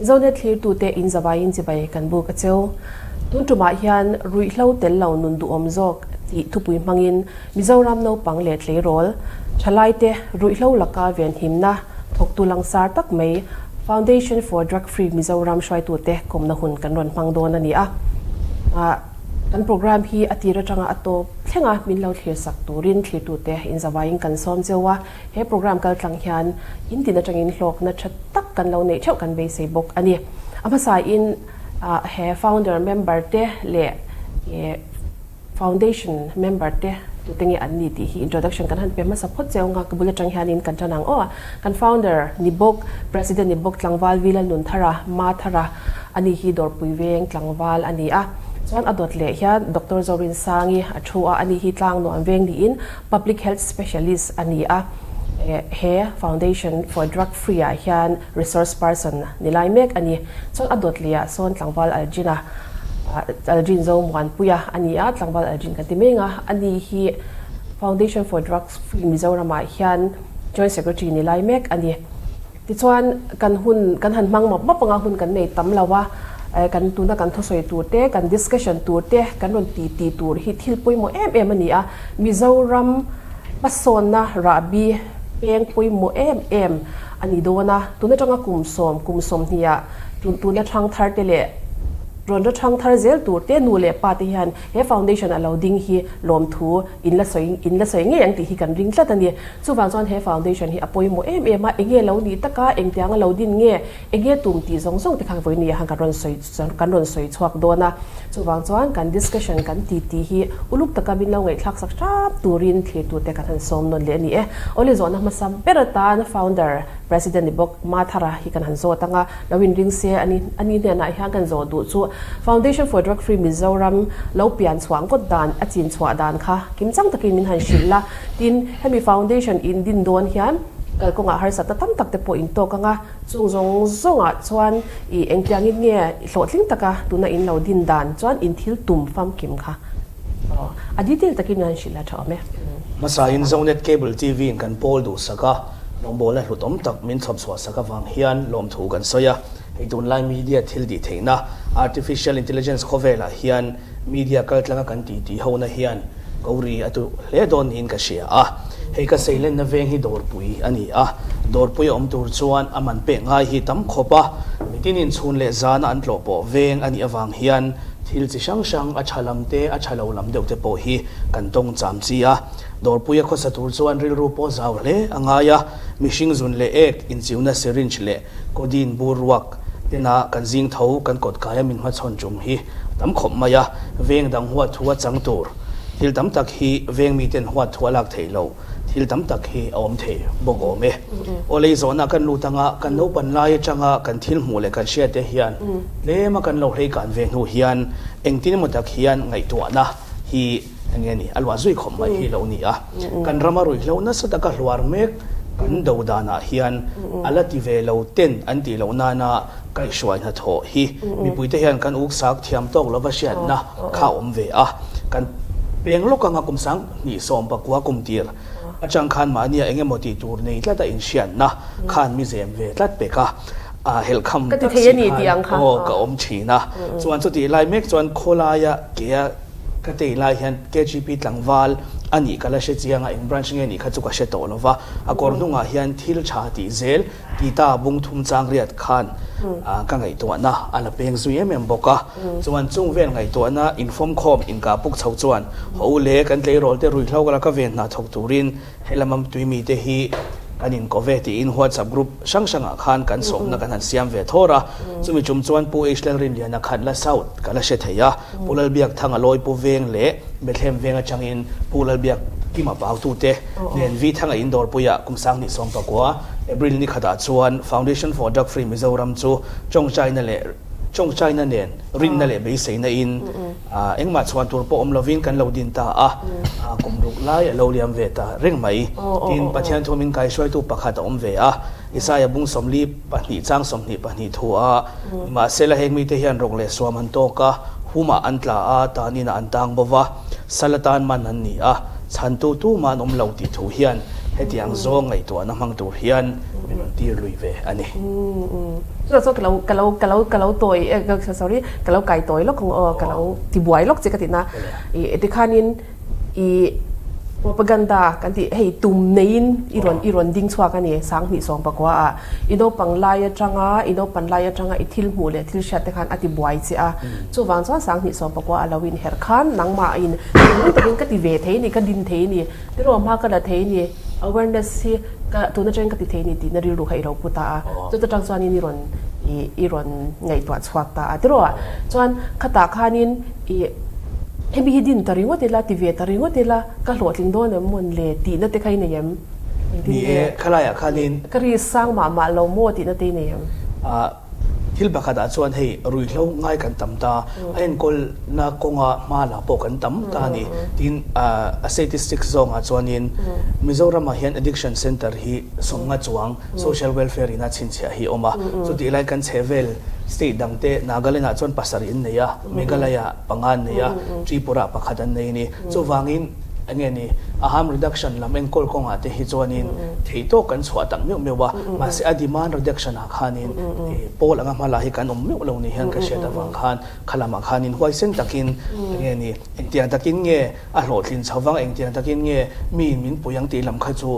Zonet thlirtute in zavaiin chibai kan buk a cheu. Tun tumah hian ruihhlo tel lo nun duhawm zawk tih thupui hmangin Mizoram naupang leh tleirawl thalaite ruihhlo laka venhimna thawktu langsar tak mai Foundation for Drug Free Mizoram hruaitute kawmna hun kan rawn hmang dawn a ni a. Kan programme hi a tir atanga a tawp thlenga min lo thlirsak turin thlirtute inzavaiin kan sawm cheu a. He programme kaltlang hian in tin atangin hlawkna tha tak kan lo neih theuh kan beisei bawk a ni. A hmasain he founder member te leh foundation member te tute nge an ni tih hi introduction kan han pe hmasa phawt cheu ang a, ka bul atang hianin kan tan ang aw. Kan founder ni bawk, president ni bawk tlangval Vila Nunthara, Mathara a ni hi Dawrpui veng tlangval a ni a. Chuan a dawt leh hian Doctor Zorinsangi a thu a, ani hi Tlangnuam veng niin Public Health Specialist a ni a, he Foundation for Drug Free ah hian Resource Person ni lai mek a ni. Chuan a dawt leh ah sawn Tlangval Algin-a, Algin Zomuanpuia a ni a, Tlangval Algin kan ti meng a, a ni hi Foundation for Drugs Free Mizoram ah hian Joint Secretary ni lai mek a ni. Tichuan, kan hun kan han hmang map map anga hun kan nei tam lo a, kan tuna kan thusawi tur te, kan discussion tur te, kan rawn ti ti tur hi thil pawimawh em em a ni a. Mizoram hmasawnna rahbi peng pawimawh em em a ni dawn a. Tun atanga kum sawm, kum sawmhnih ah tuna thangthar te leh rawn ra thangthar zel tur te nu leh pa te hian he foundation a lo ding hi lawmthu in la sawi in la sawi ngei ang tih hi kan ring tlat a ni. Chuvang chuan he foundation hi a pawimawh em em a, enge lo nih taka, engtianga lo din nge, enge tum tih zawng zawng te kha vawinia khan kan rawn sawi kan rawn sawi chhuak dawn a. Chuvang chuan kan discussion kan ti tih hi uluk taka min lo ngaihthlak sak hrap turin thlirtute kan han sawm nawn leh a ni e. Awle zawhna hmasa ber atan founder president ni bawk Mathara hi kan han zawt ang a, Lo inring se a ni. A ni hnenah hian kan zawh duh chu Foundation for Drug Free Mizoram lo pian chhuah ngawt dan, a chin chhuah dan kha kimchang takin min han hrilh la. Tin, hemi foundation in din dawn hian kalkawngah harsatna tam tak te pawh in tawk ang a, chung zawng zawngah chuan i engtiangin nge hlawhtling taka tuna in lo din dan chuan in thil tum famkim kha a detail takin min han hrilh la tha awm e. Hmasain Zonet Cable TV in kan pawl duhsak a. Rawngbawlna hlutawm tak min chhawp chhuah sak avang hian lawmthu kan sawi a. Hei tunlai media thil tih theihna, artificial intelligence khawvelah hian media kaltlanga kan tih tih hona hian ko ri a tu hle dawn niin ka hria a. Hei ka seilenna veng hi dawrpui a ni a, dawrpui a awm tur chuan a man pek ngai hi tam khawp a, mitinin chhun leh zana an tlawh pawh veng a nih avang hian thil chi hrang hrang a tha lam te a tha lo lam deuh te pawh hi kan tawng cham chi a. Dawrpuia khawsa tur chuan rilru pawh zau hle a ngai a, mihring zun leh ek inchiuna syringe leh codeine bur ruak tena kan zing tho kan kawt kaia min hmachhawn tum hi a tam khawp mai a, veng dang huat thu a chang tur thil tam tak hi veng miten huat thu a lak theih lo thil tam tak hi a awm thei bawk awm e. Aw lei zawhna kan lut anga kan naupan lai atanga kan thil hmuh leh kan hriat te hian tlema kan lo hleikan ve hnu hian engtin emaw tak hian ngaihtuahna hi Enge ni, a luah zui khawp mai hi lo ni a. Kan rama ruihhlo nasa taka hluar mek kan do danah hian a la ti ve lo ten an tih loh nana kaihhruai hnathawh hi mipuite hian kan uksak thiam tawk lova hriatna kha a awm ve a. Kan peng lawk anga kum 2019 kum tir atang khan mahnia eng emaw tih tur nei tlata inhriatna khan mi zem ve tlat pek a, helhkham tak si khan aw ka awm thin a. Chuan chutih lai mek chuan khawlaia kea Ka tei lai hian KGP tlangval a nih ka la hre chiang a, eng branch nge nih kha chu ka hre tawh lo va. A kawr hnungah hian thil tha tih zel Tita bung thum chang riat khan ka ngaihtuahna a la peng zui em em bawk a. Chuan chung vel ngaihtuahna infawm khawm inkah puk chho chuan haw u le kan tleirawl te ruihhlo ka la ka ven hna thawk turin Helam am tui mite hi kan in ko ve tiin WhatsApp group hrang hrangah khan kan sawmna kan han siam ve thawr a. Chumi tum chuan Pu H Lalrinliana khat la South ka la hre thei a, Pu Lalbiakthanga Lawi Pu Veng leh Bethlehem Veng atangin Pu Lalbiak Kima Pautute nen V Thanga in dawrpuiah kum 2019 April ni khatah chuan Foundation for Drug Free Mizoram chu tawngtaina leh tawngtaina nen rinna leh beiseina in Engmah chhuan tur pawh awm lovin kan lo din ta a, kum ruk lai a lo liam ve ta reng mai. Tin, Pathian thu min kaihruaitu pakhat a awm ve a, Isaia bung 42 chang 22 thu a, Nimahsela heng mite hian rawk leh suam an tawk a, humah an tla a, tanin ah an tang bo va, sal atan man an ni a, chhantu tumah an awm lo tih thu hian Hetiang zawng ngaihtuahna hmang tur hian min rawn tir lui ve a ni. Chutah chuan ka lo ka lo ka lo ka lo tawi sorry ka lo kai tawi lawk ang aw ka lo ti buai lawk che ka tihna i tikhanin i propaganda kan tih hei tum neiin i rawn i rawn ding chhuak a ni 2019 ah i naupang lai atanga i naupan lai atanga i thil hmuh leh thil hriat te khan a ti buai che a chuvang chuan 2019 a lo inherh khan nangmahin thinlung takin ka ti ve thei a ni ka din thei a ni. Tiraw hma ka la thei ni, awareness hi ka tun atangin ka ti thei ni tihna rilru kha i lo pu ta a, chuta tang chuanin i rawn i i rawn ngaihtuah chhuak ta a tiraw ah chuan khatah khanin i hemi hi din ta ringawt ila ti ve ta ringawt ila ka hlawhtling dawn em mawn le tihna te kha i nei em? Engtin Ni e, nge? khalaiah khanin. Ka ri sang mah mah lo maw tihna te i nei em? Ah. Thil pakhatah chuan hei ruihhlo ngai kan tam ta, a enkawlna kawnga hma la pawh kan tam ta a ni. Tin, a statistics zawngah chuanin Mizoramah hian addiction centre hi sawmnga chuang social welfare ina chhinchhiah hi a awm a. Chutih lai kan chhehvel state dangte Nagaland-ah chuan pasarih an nei a, Meghalaya panga an nei a, Tripura pakhat an nei a ni. Chuvangin eng nge ni, a harm reduction lam enkawl kawngah te hi chuanin theihtawk kan chhuah tak meuh meuh a, mahse a demand reduction ah khanin pawl anga hma la hi kan awm meuh lo ni hian ka hriat avang khan kha lamah khanin huaisen takin eng nge ni, engtiang takin nge a hlawhtlin chho vang, engtiang takin nge miin min pui ang tih lam kha chu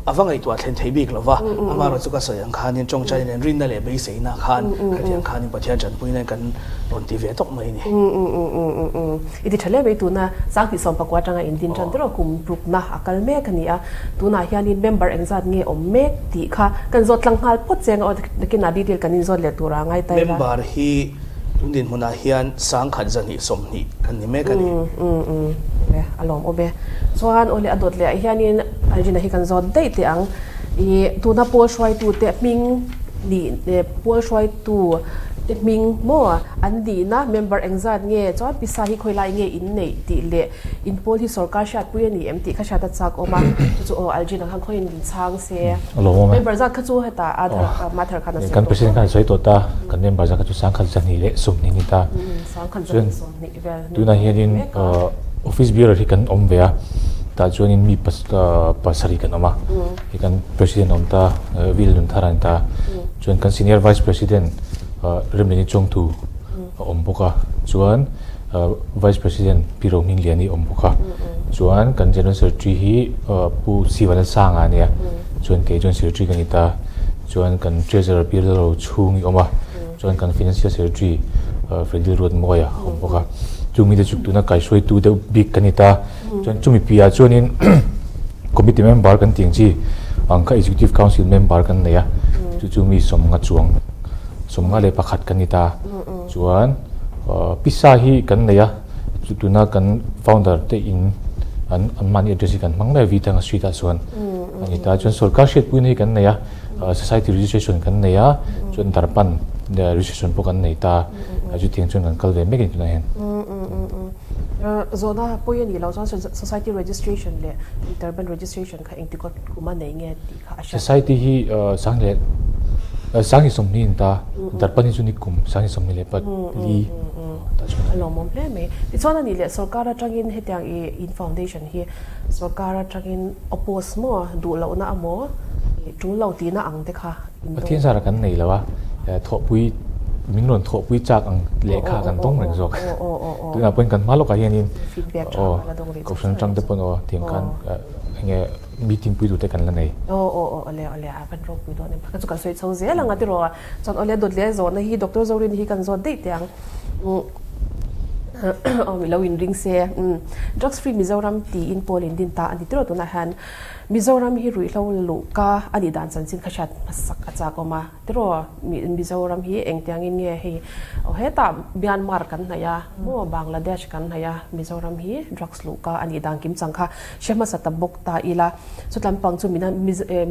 a va ngaihtuah thlen thei bik lo va, amaherawhchu ka sawi ang khanin tawngtai nen rinna leh beiseina khan khatiang khanin Pathian tanpuina kan rawn ti ve tawp mai a ni. I ti tha hle mai tuna 2019 atanga in din tan tiraw kum rukna a kal mek a ni a, tunah hianin member engzat nge awm mek tih kha kan zawt tlang nghal phawt che anga aw nakinah detail kan inzawt leh tur a ngai ta ila. Member hi tun dinhmunah hian 1020 kan ni mek a ni. Umm umm le a lawm awm e. Chuan aw le a dawt leh ah hianin Algina hi kan zawt daih teh ang. I tuna pawl hruaitute hming nih pawl hruaitu te hming maw an nihna member engzat nge chuan pisa hi khawi lai nge in neih tih leh in pawl hi sorkar hriatpui a ni em tih kha hriat a chak awm a chu chu aw Algin ang khan khawiin min chhang se member zat kha chu hetah Aadhaar Mathar khan a sawi tawh Kan president khan a sawi tawh ta kan member zat kha chu 1020 ni ta 1020 vel Tunah hianin office bearer hi kan awm ve a, tah chuanin mi pasarih kan awm a, hei kan president a awm ta, Vil Nunthar a ni ta, chuan kan senior vice president Remleni Chawngthu a awm bawk a, chuan vice president Pi Rohmingliani a awm bawk a, chuan kan general secretary hi Pu Sivalasanga a nia, chuan kei chuan secretary ka ni ta, chuan kan treasurer Pi Lalrochhungi a awm a. Chuan kan Financial Secretary Freddy Ruatmawia a awm bawk a, chu mite chu tuna kaihruaitu deuh bik kan ni ta. Chuan chumi piahah chuanin Committee member kan tih ang chi ang kha Executive Council member kan nei a, chu chu mi sawmnga chuang 51 kan ni ta. Chuan pisa hi kan nei a, chu tuna kan founder te in an anmahni address hi kan hmang mai a, Vithanga Street ah chuan a ni ta. Chuan sorkar hriatpuina hi kan nei a. Society registration kan nei a, chuan Darpan registration pawh kan nei ta, chutiang chuan kan kal ve mek a ni tunah hian. Zawhna pawi a nih loh chuan Society registration leh Durban registration kha engti kawt kum a nei nge tih kha a hriat. Society hi 10 20 a ni ta, Darpan hi chu ni kum 2024 tah chuan a ni. A lawmawm hle mai. Tichuan a nih leh sorkar atangin hetiang i in foundation hi Sorkar atangin oppose maw duh lohna amaw tul lo tihna ang te kha in dawng. Pathian zara kan nei lo a, thawhpui min rawn thawhpui chak ang lehkha kan dawng reng zawk. Tunah pawhin kan hma lawkah hianin aw kohhran atang te pawn aw tiang khan enge meeting pui tur te kan la nei. Aw aw aw awle awle a van ropui dawn em ka chu kan sawi chho zel ang a tiraw a chuan awle dawt leh zawhna hi Doctor Zorin hi kan zawt daih teh ang. Aw milo in ring se Drugs free Mizoram tiin pawl in din ta a ni tiraw tunah hian Mizoram hi ruihhlo luh ka a nih dan chanchin kha hriat hmasak a chak awm a tiraw Mizoram hi engtiangin nge hei aw hetah Myanmar kan hnaih a maw Bangladesh kan hnaih a Mizoram hi drugs luh ka a nih dan kim chang kha hre hmasa ta bawk ta ila Chutlam pang chu min han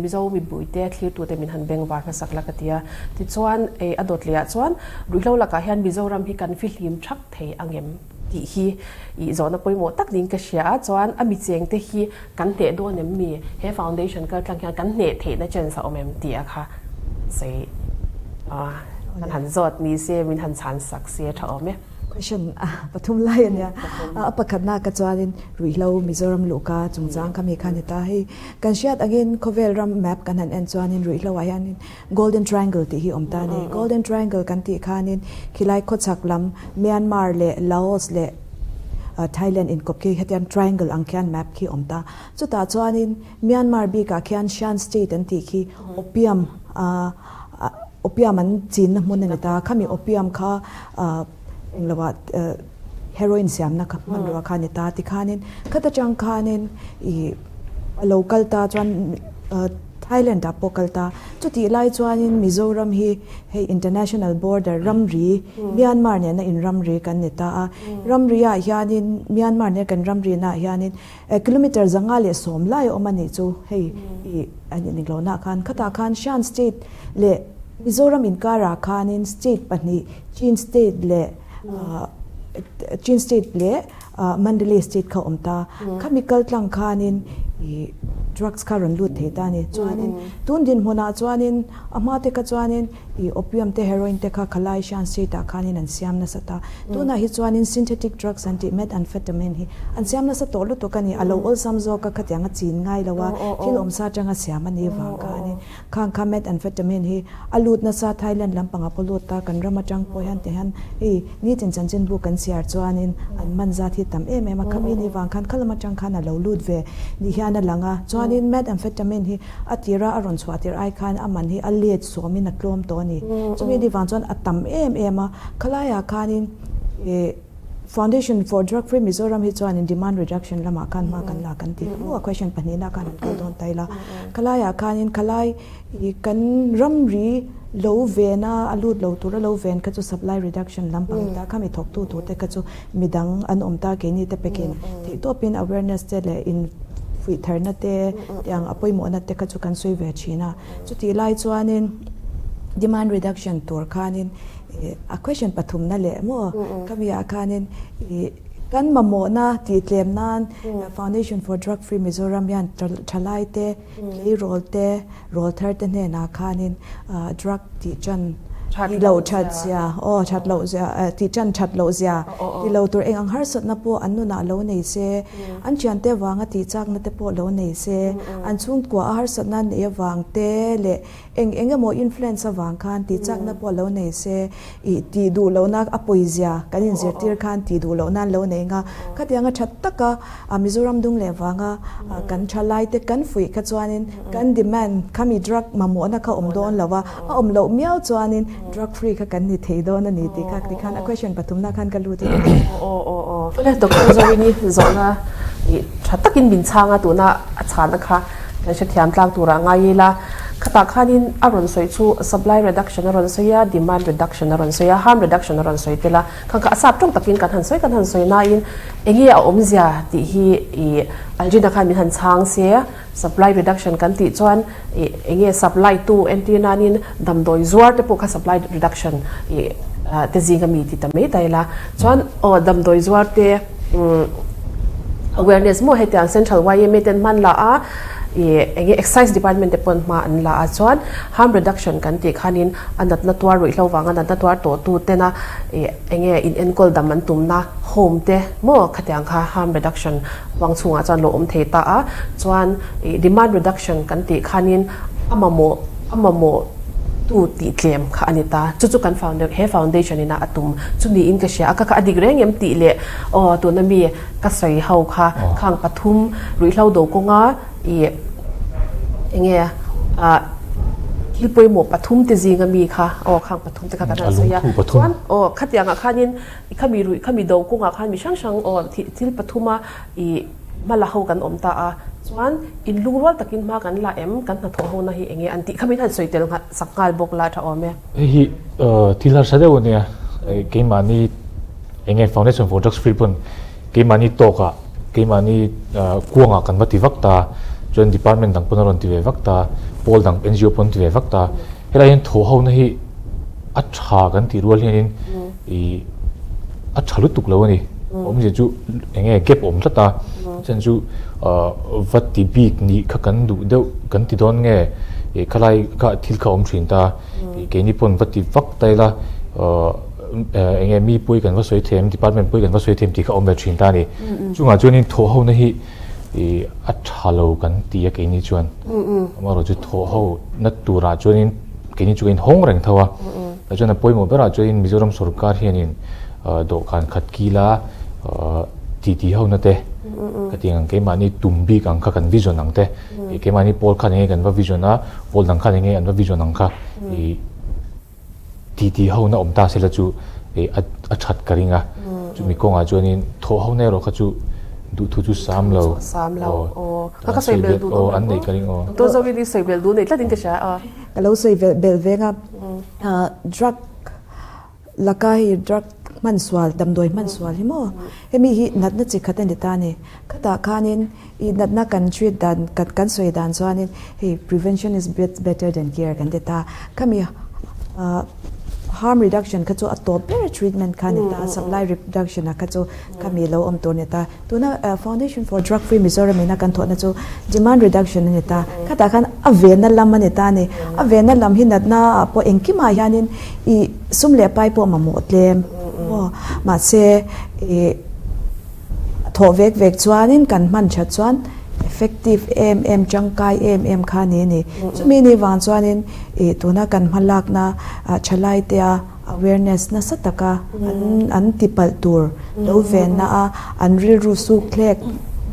Mizo mipuite thlirtute min han bengvar hmasak la ka ti a. Tichuan a dawt lehah chuan ruihhlo lakah hian Mizoram hi kan fihlim thak thei angem tih hi ih zawhna pawimawh tak niin ka hria a. Chuan a michengte hi kan hneh dawn em ni? He foundation kaltlang hian kan hneh theihna chance a awm em tih a kha sawi a kan han zawt ni se min han chhan sak se a tha awm e. Question pathum lai a nia. A pakhatna ka chuanin ruihhlo Mizoram luhka chungchang kha mi kha ni ta. Hei kan hriat angin khawvel ram map kan han en chuanin ruihhlo ah hianin Golden Triangle tih hi awm ta a ni. Golden Triangle kan tih khanin khilai khawchhak lam Myanmar leh Laos leh Thailand inkawp khi hetiang triangle ang khian map khi awm ta. Chutah chuanin Myanmar bikah khian Shan State an tih khi opium opium an chinna hmun a ni ta. Khami opium kha engloah heroin siamna kha hmanrua kha a ni ta. Tikhanin khata tang khanin ih a lo kal ta chuan Thailand ah pawh kal ta. Chutih lai chuanin Mizoram hi hei international border ramri Myanmar nena inramri kan ni ta a. Ramri ah hianin Myanmar nena kan ramri naah hianin Kilometre 110 lai a awm a nih chu hei i a nih loh nah khan khatah khan Shan State leh Mizoram inkarah khanin state pahnih Chin State leh Chin State leh Mandalay State kha a awm ta. Khami kal tlang khanin i drugs kha rawn lut thei ta a ni. Chuanin tun dinhmunah chuanin a hma te kha chuanin I opium te heroin te kha khalai Shan State ah khanin an siam nasa ta. Tunah hi chuanin synthetic drugs an tih methamphetamine hi an siam nasa tawh lutuk a ni. A lo awlsam zawk a khatiang a chin ngai lo a, thil awmsa atanga siam a nih vang khanin khang kha methamphetamine hi a lut nasa Thailand lampangah pawh lut ta kan ram atang pawh hian ti hian hei nitin chanchinbu kan chhiar chuanin an man zat hi tam em em a. Khami ni vang khan khalam atang khan a lo lut ve ni hian a lang a. Chuanin methamphetamine hi A tira a rawn chhuah tir ai khan a man hi a let sawmin a tlawm tawh a ni. Chumi ni vang chuan a tam em em a, khalaiah khanin ih Foundation for Drug Free Mizoram hi chuanin demand reduction lamah khan hma kan la kan tih maw a question pahnihna khan an kal dawn ta ila. Khalaiah khanin khalai ih kan ramri lo vena a lut lo tura lo ven kha chu supply reduction lampang ta khami thawktu turte kha chu Midang an awm ta keini te pekin theihtawpin awareness te leh in fuih tharna te tiang a pawimawhna te kha chu kan sawi ve thin a. Chutih lai chuanin demand reduction tur khanin a question pathumna leh maw khami ah khanin ih kan mamawhna tih tlem nan Foundation for Drug Free Mizoram hian thalai te tleirawl te Rawl thar te hnenah khanin drug tih tan tih loh that zia aw that loh zia tih tan that loh zia ti lo tur eng ang harsatna pawh an nunah lo nei se, an thiante avanga tih chakna te pawh lo nei se, an chhungkua a harsatna neih avang te leh eng eng emaw influence avang khan tih chakna pawh lo nei se ih tih duh lohna a pawi zia kan inzirtir khan tih duh lohna an lo nei nga khatianga tha taka A Mizoram dung leh vanga kan thalai te kan fuih kha chuanin kan demand khami drug mamawhna kha awm dawn lo a, a awm loh miau chuanin drug free kha kan ni thei dawn a ni tih kha tikhan a question pathumna khan ka lut in a hria. Awle Doctor Zorini zawhna i tha takin min chhang a tuna a chhana kha kan hrethiam tlak turah ngai ila khatah khanin a rawn sawi chu supply reduction a rawn sawi a, demand reduction a rawn sawi a, harm reduction a rawn sawi tel a. Khang kha a sap tawng takin kan han sawi kan han sawi nain enge a awmzia tih hi ih Algina khan min han chhang se, supply reduction kan tih chuan ih enge supply tu entir nanin damdawi zuar te pawh kha supply reduction ih te zing ami ti ta mai ta ila chuan aw damdawi zuar te umm awareness maw hetiang central yma ten hman la a ih enge excise department te pawn hma an la a chuan harm reduction kan tih khanin a natna tuar ruihhlo vanga natna tuar tawh tu tena Ih enge in enkawl dam an tumna home te maw khatiang kha harm reduction huang chhungah chuan lo awm thei ta a, chuan ih demand reduction kan tih khanin a mamawh a mamawh tu tih tlem kha a ni ta, chu chu kan founda he foundation ina a tum chu niin ka hria a, ka kha a dik reng em tih leh aw tuna mi ka sawi ho kha khang pathum ruihhlo do kawnga Ih enge ah thil pawimawh pathum te zinga mi kha aw khang pathum te kha kan han sawi a chuan aw khatiangah khanin i khami ruih khami do kawngah khan mi hrang hrang aw thil pathuma ih hma la ho kan awm ta a chuan in lungrual takin hma kan la em kan hnathawh ho na hi enge an tih kha min han sawi tel sak nghal bawk la tha awm e. Hei hi thil harsa deuh a nia keimahni enge foundation for drugs free pawn Keimahni tawkah, keimahni kuangah kan va ti vak ta, chuan department dang pawn a rawn ti ve vak ta, pawl dang NGO pawn an ti ve vak ta. Helai hian thaw hona hi a tha kan tih rual hianin ih a tha lutuk lo a ni. Awmzia chu eng nge gap awm tlat a, chuan chu va ti bik nih kha kan duh deuh kan ti dawn nge ih khalai kha thil kha awm thin ta, ih keini pawn va ti vak ta ila. enge mi pawi kan va sawi them, department pawi kan va sawi them tih kha a awm ve thin ta a ni. Chungah chuanin thawh hona hi a tha lo kan ti a keini chuan. Amaherawhchu thawh ho na turah chuanin keini chu kan inhawng reng tho a. Tah chuan a pawimawh berah chuanin Mizoram sorkar hianin dawhkan khat kila titi hona te ka tih ang keimahni tum bik ang kha kan vision ang te keimahni pawl khan enge kan va vision a pawl dang khan enge an va vision ang kha ih titi hona awm ta sela chu ih a that ka ring a chumi kawngah chuanin thawh hona erawh kha chu duhthu chu sam lo sam lo aw ka sawi bel duh an neih ka ring aw Doctor Zoin i sawi bel duh nei tlatin ka hria a. Ka lo sawi bel veng a drug laka hei drug hman sual damdawi hman sual hi maw hemi hi natna chi khat a ni ta a ni khatah khanin ih natna kan treat dan kan sawi dan chuanin hei prevention is better than cure kan ti ta khami ah harm reduction kha chu a tawp ber treatment kha a ni ta supply reduction ah kha chu khami lo awm tur a ni ta. Tuna Foundation for Drug Free Mizoram ina kan thawhna chu demand reduction a ni ta. Khatah khan a venna lam a ni ta a ni. A venna lam hi natna ah pawh engkimah hianin ih sum leh pai pawh mamawh tlem maw. Mahse ih thawh vek vek chuanin kan hman that chuan effective em em tangkai em em kha a ni a ni. Chumi ni vang chuanin ih tuna kan hmalakna thalai te a. Awareness nasa taka an an ti palh tur lo venna a, an rilru suk thlek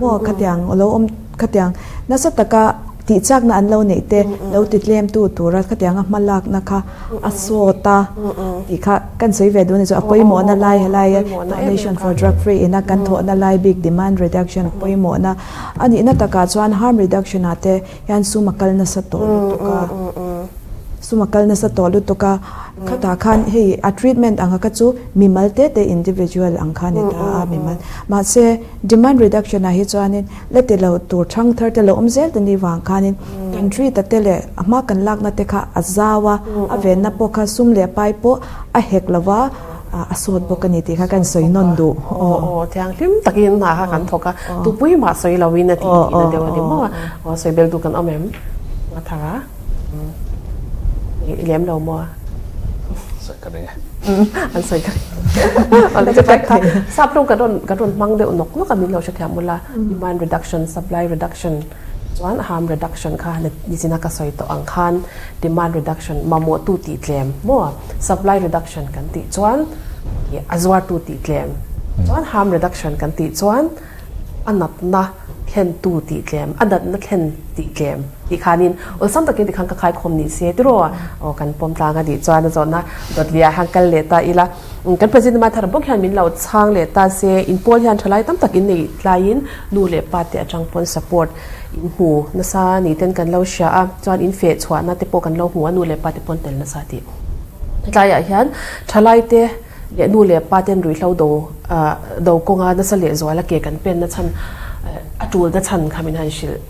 maw khatiang lo awm khatiang nasa taka tih chakna an lo neih te lo ti tlem tu tura khatianga hma lakna kha a sawt a tih kha kan sawi ve duh a ni chu a pawimawhna lai helai Foundation for Drug Free ina kan thawhna lai bik demand reduction pawimawhna a nihna takah chuan harm reduction ah te hian sum a kal nasa tawh lutuk a sum a kal nasa tawh lutuk a khatah khan hei a treatment anga kha chu mimal te te individual ang kha a ni ta a mimal mahse demand reduction ah hi chuanin la ti lo tur thang thar te lo awm zel te ni vang khanin kan treat a te leh a hma kan lakna te kha a zau a a venna pawh kha sum leh pai pawh a hek lo va. A sawt bawk a ni tih kha kan sawi nawn duh. Aw aw thianghlim takin hna kha kan thawk a, tupui mah sawi loin a tih tihna deuh a ni maw a, aw sawi bel duh kan awm em? A thar a, i lem lo maw a? Sawi ka ring e. An sawi ka ring. Awle chu tlai kha sap rawng kan rawn kan rawn hmang deuh nawk nawk a min lo hrethiam ula, demand reduction, supply reduction. Chuan harm reduction kha nichina ka sawi tawh ang khan demand reduction mamawhtu tih tlem maw supply reduction kan tih chuan a zuartu tih tlem chuan harm reduction kan tih chuan a natna thlentu tih tlem a natna thlen tih tlem tih khanin awlsam takin tikhan ka khaikhawm ni se tiraw aw kan pawm tlang a nih chuan a zawhna dawtliah hian kal leh ta ila. Kan President Mathar bawk hian min lo chhang leh ta se, in pawl hian thalai tam tak in nei tlaiin nu leh pa te atang pawn support in hmu nasa ni ten kan lo hria a, chuan in feh chhuahna te pawh kan lo hmu a nu leh pa te pawn tel nasa tih. Hetlaiah hian thalai te leh nu leh pa ten ruihhlo do do kawnga nasa leh zuala ke kan pen na chhan a tul na chhan kha min han hrilh.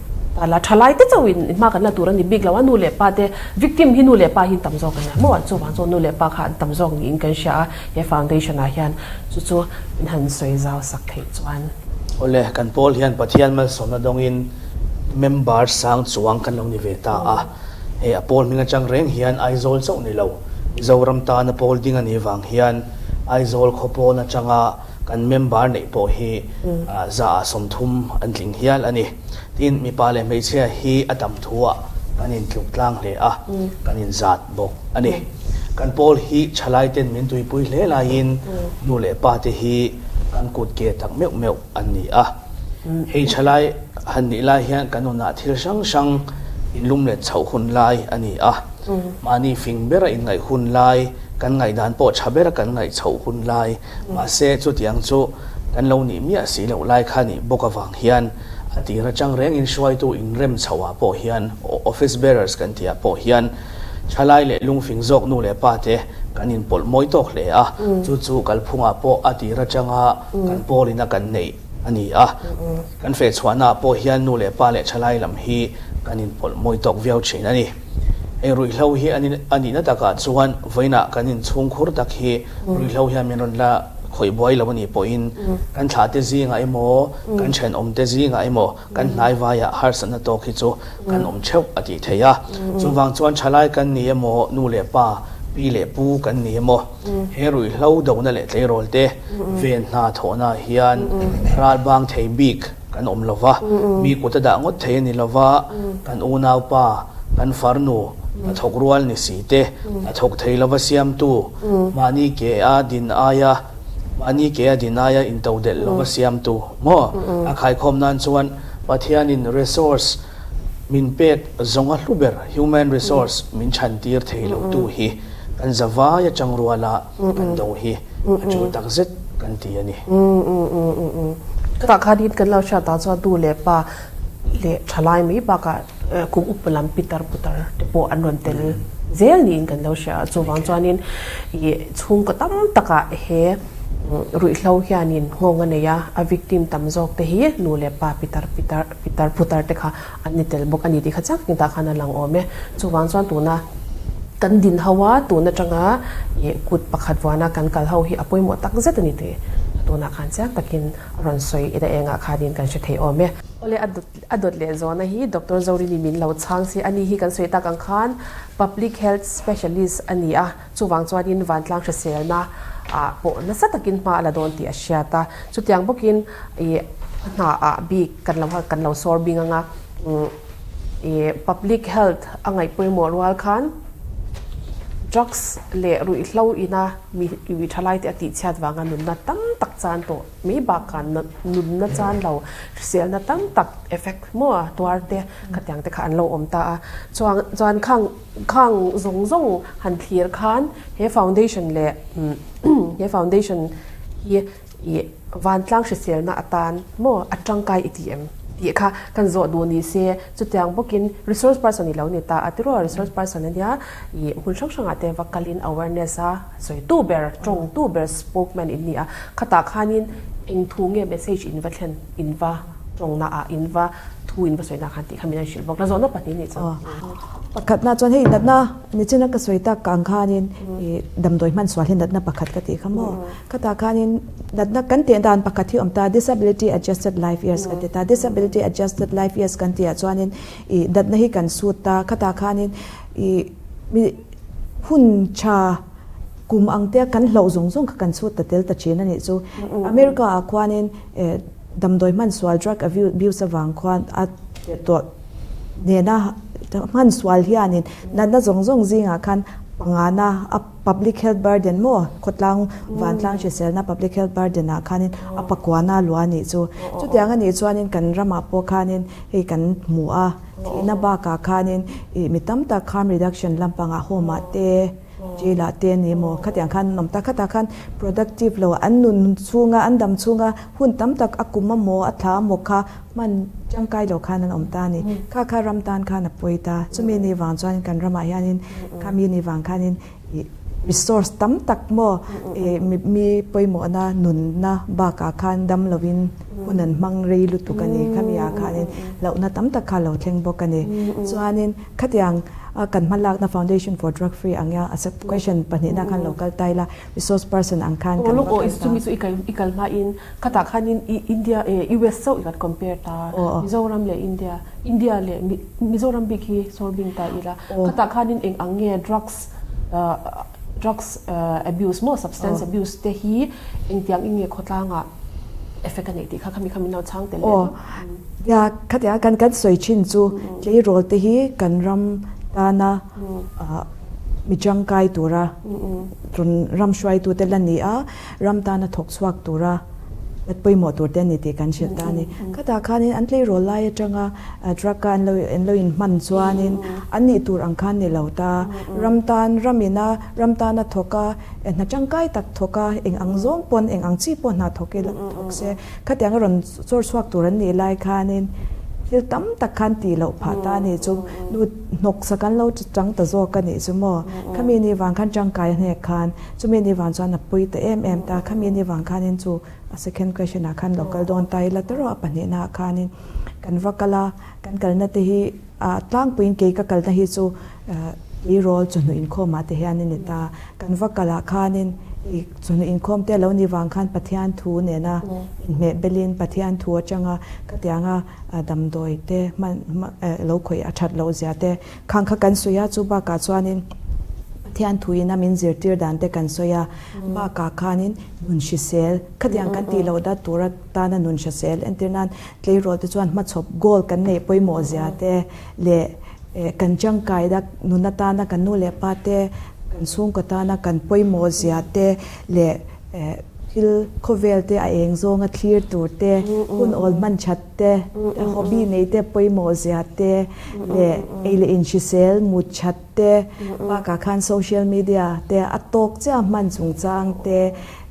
La thalai te chauh in hma kan la tur a ni bik lo a, nu leh pa te victim hi nu leh pa hi an tam zawk a nia maw chuvang chuan nu leh pa kha an tam zawk niin kan hria a, he foundation ah hian chu chu min han sawi zau sak theih chuan. Awle, kan pawl hian Pathian malsawmna dawngin member sang chuang kan lo ni ve ta a, hei a pawl hming atang reng hian Aizawl chauh ni lo, Mizoram tana pawl ding a nih vang hian Aizawl khaw pawn atanga Kan member neih pawh hi za 30 an tling hial a ni. Tin, mipa leh hmeichhia hi a tam thuah kan intluk tlang hle a, kan inzat bawk a ni. Kan pawl hi thalaiten min tuipui hle laiin nu leh pa te hi kan kut ke tak meuh meuh an ni a. Hei thalai han nih lai hian kan nunah thil hrang hrang inlum let chhoh hun lai a ni a. Mahni fing bera inngaih hun lai, kan ngaihdan pawh tha bera kan ngaih chhoh hun lai, Mahse, chutiang chu kan lo nih miah si loh lai kha nih bawk avang hian a tir atang rengin hruaitu inrem chhoh ah pawh hian office bearers kan tih ah pawh hian thalai leh lungfing zawk nu leh pa te kan inpawlh mawi tawk hle a, chu chu kalphungah pawh a tir atanga kan pawlina kan neih a ni a. Kan fehchhuahna ah pawh hian nu leh pa leh thalai lam hi kan inpawlh mawi tawk viau thin a ni. Hei ruihhlo hi a nihna takah chuan vawiinah kan inchhungkhur tak hi Ruihhlo hian min rawn la khawih buai lo a nih pawhin kan thlah te zingah emaw, kan thenawm te zingah emaw, kan hnai vaiah harsatna tawk hi chu kan awm theuh a tih theih a. Chuvang chuan thalai kan ni emaw, nu leh pa pi leh pu kan ni emaw, he ruihhlo dona leh tleirawl te ven hna thawhnaah hian ral bang thei bik kan awm lo va, mi kut a dah ngawt thei a ni lo va, kan unaupa, kan farnu, hnathawk rual ni si te, hnathawk thei lova siamtu, mahni ke a din aia, mahni ke a din aia intodelh lova siamtu maw? A khaikhawm nan chuan Pathianin resource min pek zawnga hlu ber, human resource, min chhantir thei lo tu hi kan zavai atang ruala kan do hi a tul takzet kan ti a ni. Chutah khanin kan lo hriat ah chuan nu leh pa leh thalai mai bakah kum upa lam pitar putar te pawh an rawn tel zel niin kan lo hria a, chuvang chuanin ih chhungkaw tam takah he ruihhlo hianin nghawng a nei a, a victim tam zawk te hi nu leh pa pitar pitar pitar putar te kha an ni tel bawk a ni tih kha chiang takin tah khan a lang awm e. Chuvang chuan tuna kan din ho a, tun atanga ih kut pakhat vuana kan kal ho hi a pawimawh tak zet a ni tih tunah khan chiang takin a rawn sawi ina engah khanin kan hre thei awm e. Awle a dawt a dawt leh zawhna hi Doctor Zorini min lo chhang si a ni hi kan sawi tak ang khan Public Health Specialist a ni a, chuvang chuanin vantlang hriselna ah pawh nasa takin hma a la dawn tih a hriat a, chutiang bawkin ih a hna ah bik kan lo kan lo sawr bing anga ih Public Health a ngaih pawimawh rual khan drugs leh ruihhlo ina mi mi thalai te a tihchhiat vanga nunna tam tak chan tawh mai bakah nunna chan lo hriselna tam tak effect maw a tuar te khatiang te kha an lo awm ta a chuan chuan khang khang zawng zawng han thlir khan he foundation leh he foundation hi ih vantlang hriselna atan maw a tangkai i ti em tih kha kan zawh duh ni se chutiang bawkin resource person i lo ni ta a tiraw resource person ania ih hmun hrang hrangah te va kalin awareness a sawi tu ber tawng tu ber spokesman in ni a khatah khanin eng thu nge message in va thlen in va tawngna ah in va thu in va sawi na khan tih kha min an hrilh bawk la zawhna pahnih nih chuan. Pakhatna chuan hei natna nichina ka sawi tak ang khanin ih damdawi hman sual hi natna pakhat ka tih kha maw khatah khanin natna kan teh dan pakhat hi awm ta disability adjusted life years kan ti ta disability adjusted life years kan tih ah chuanin ih natna hi kan sut ta khatah khanin ih mi hun tha kum ang te kan hlauh zawng zawng kha kan chhut ta tel ta thin a nih chu America ah khuanin eh damdawi hman sual drug abuse avang khuan a tawh nena hman sual hianin natna zawng zawng zingah khan pangana a public health burden maw khawtlang vantlang hriselna public health burden ah khanin a pakuana luah a nih chu chutiang a nih chuanin kan ramah pawh khanin hei kan hmu a thihna bakah khanin ih mi tam tak harm reduction lampangah home ah te Jail ah te ani maw? Khatiang khan an awm ta. Khatah khan productive lo an nun chhunga an dam chhunga hun tam tak a kum amaw a thla amaw kha hman tangkai lo khan an awm ta a ni. Kha kha ram tan khan a pawi ta. Chumi ni vang chuan kan ramah hianin khami ni vang khanin ih resource tam tak maw ih mi pawimawhna nunna bakah khan dam lovin hun an hmang rei lutuk a ni. Khami ah khanin hlauhna tam tak kha a lo thleng bawk a ni. Chuanin khatiang a kan hma lakna Foundation for Drug Free ang ia a question pahnihna khan lo kal ta ila resource person ang khan kan va kal ta. Chumi chu i kal hmain khatah khanin India US chauh i kan compare ta Mizoram leh India India leh Mizoram bik hi sawr bing ta ila khatah khanin eng ang nge drugs drugs abuse maw substance abuse te hi engtiang in nge khawtlangah effect a neih tih kha khami kha min lo chhang tel leh Aw nia khatia kan kan sawi thin chu tleirawl te hi kan ram tana mi tangkai tura rawn ram hruaitu te la ni a ram tana thawk chhuak tura la pawimawh tur te a ni tih kan hrilh ta a ni. Khatah khanin an tleirawl lai atanga drug a an lo an lo inhman chuanin an nih tur ang khan ni lo ta ram tan ramina ram tana thawk a Hna tangkai tak thawk a, eng ang zawng pawn, eng ang chi pawh hna thawk ila thawk se, khatiang a rawn chawr chhuak tur an nih lai khanin thil tam tak khan tih loh phah ta a nih chu, nu hnawk sak an lo chang ta zawk a nih chu maw, khami ni vang khan tangkai a hnek khan, chumi ni vang chuan a pui ta em em ta, khami ni vang khanin chu a second question ah khan lo kal dawn ta ila tawrh a pahnihna ah khanin kan va kal a, kan kalna te hi. A tlangpuiin kei ka kalna hi chu tleirawl chawhnu inkhawmah te hian a ni ta. Kan va kalah khanin i chawhnu inkhawm te a lo ni vang khan Pathian thu nena inhmeh belin Pathian thu atanga khatianga damdawi te hman lo khawih a that loh zia te khang kha kan sawi a, chu bakah chuanin. Pathian thuin a min zirtir dan te kan sawi a, bakah khanin nun hrisel, khatiang kan tih loh dat tur atana nun hrisel entir nan tleirawl te chuan hmachhawp goal kan neih pawimawh zia te leh kan tangkai dak nun atana kan nu leh pa te, kan chhungkaw tana kan pawimawh zia te leh thil khawvel te a eng zawnga thlir tur te, hun awl hman that te, hobby nei te pawimawh zia te leh ei leh inhrisel mut that te bakah khan social media te a tawk chiah hman chungchang te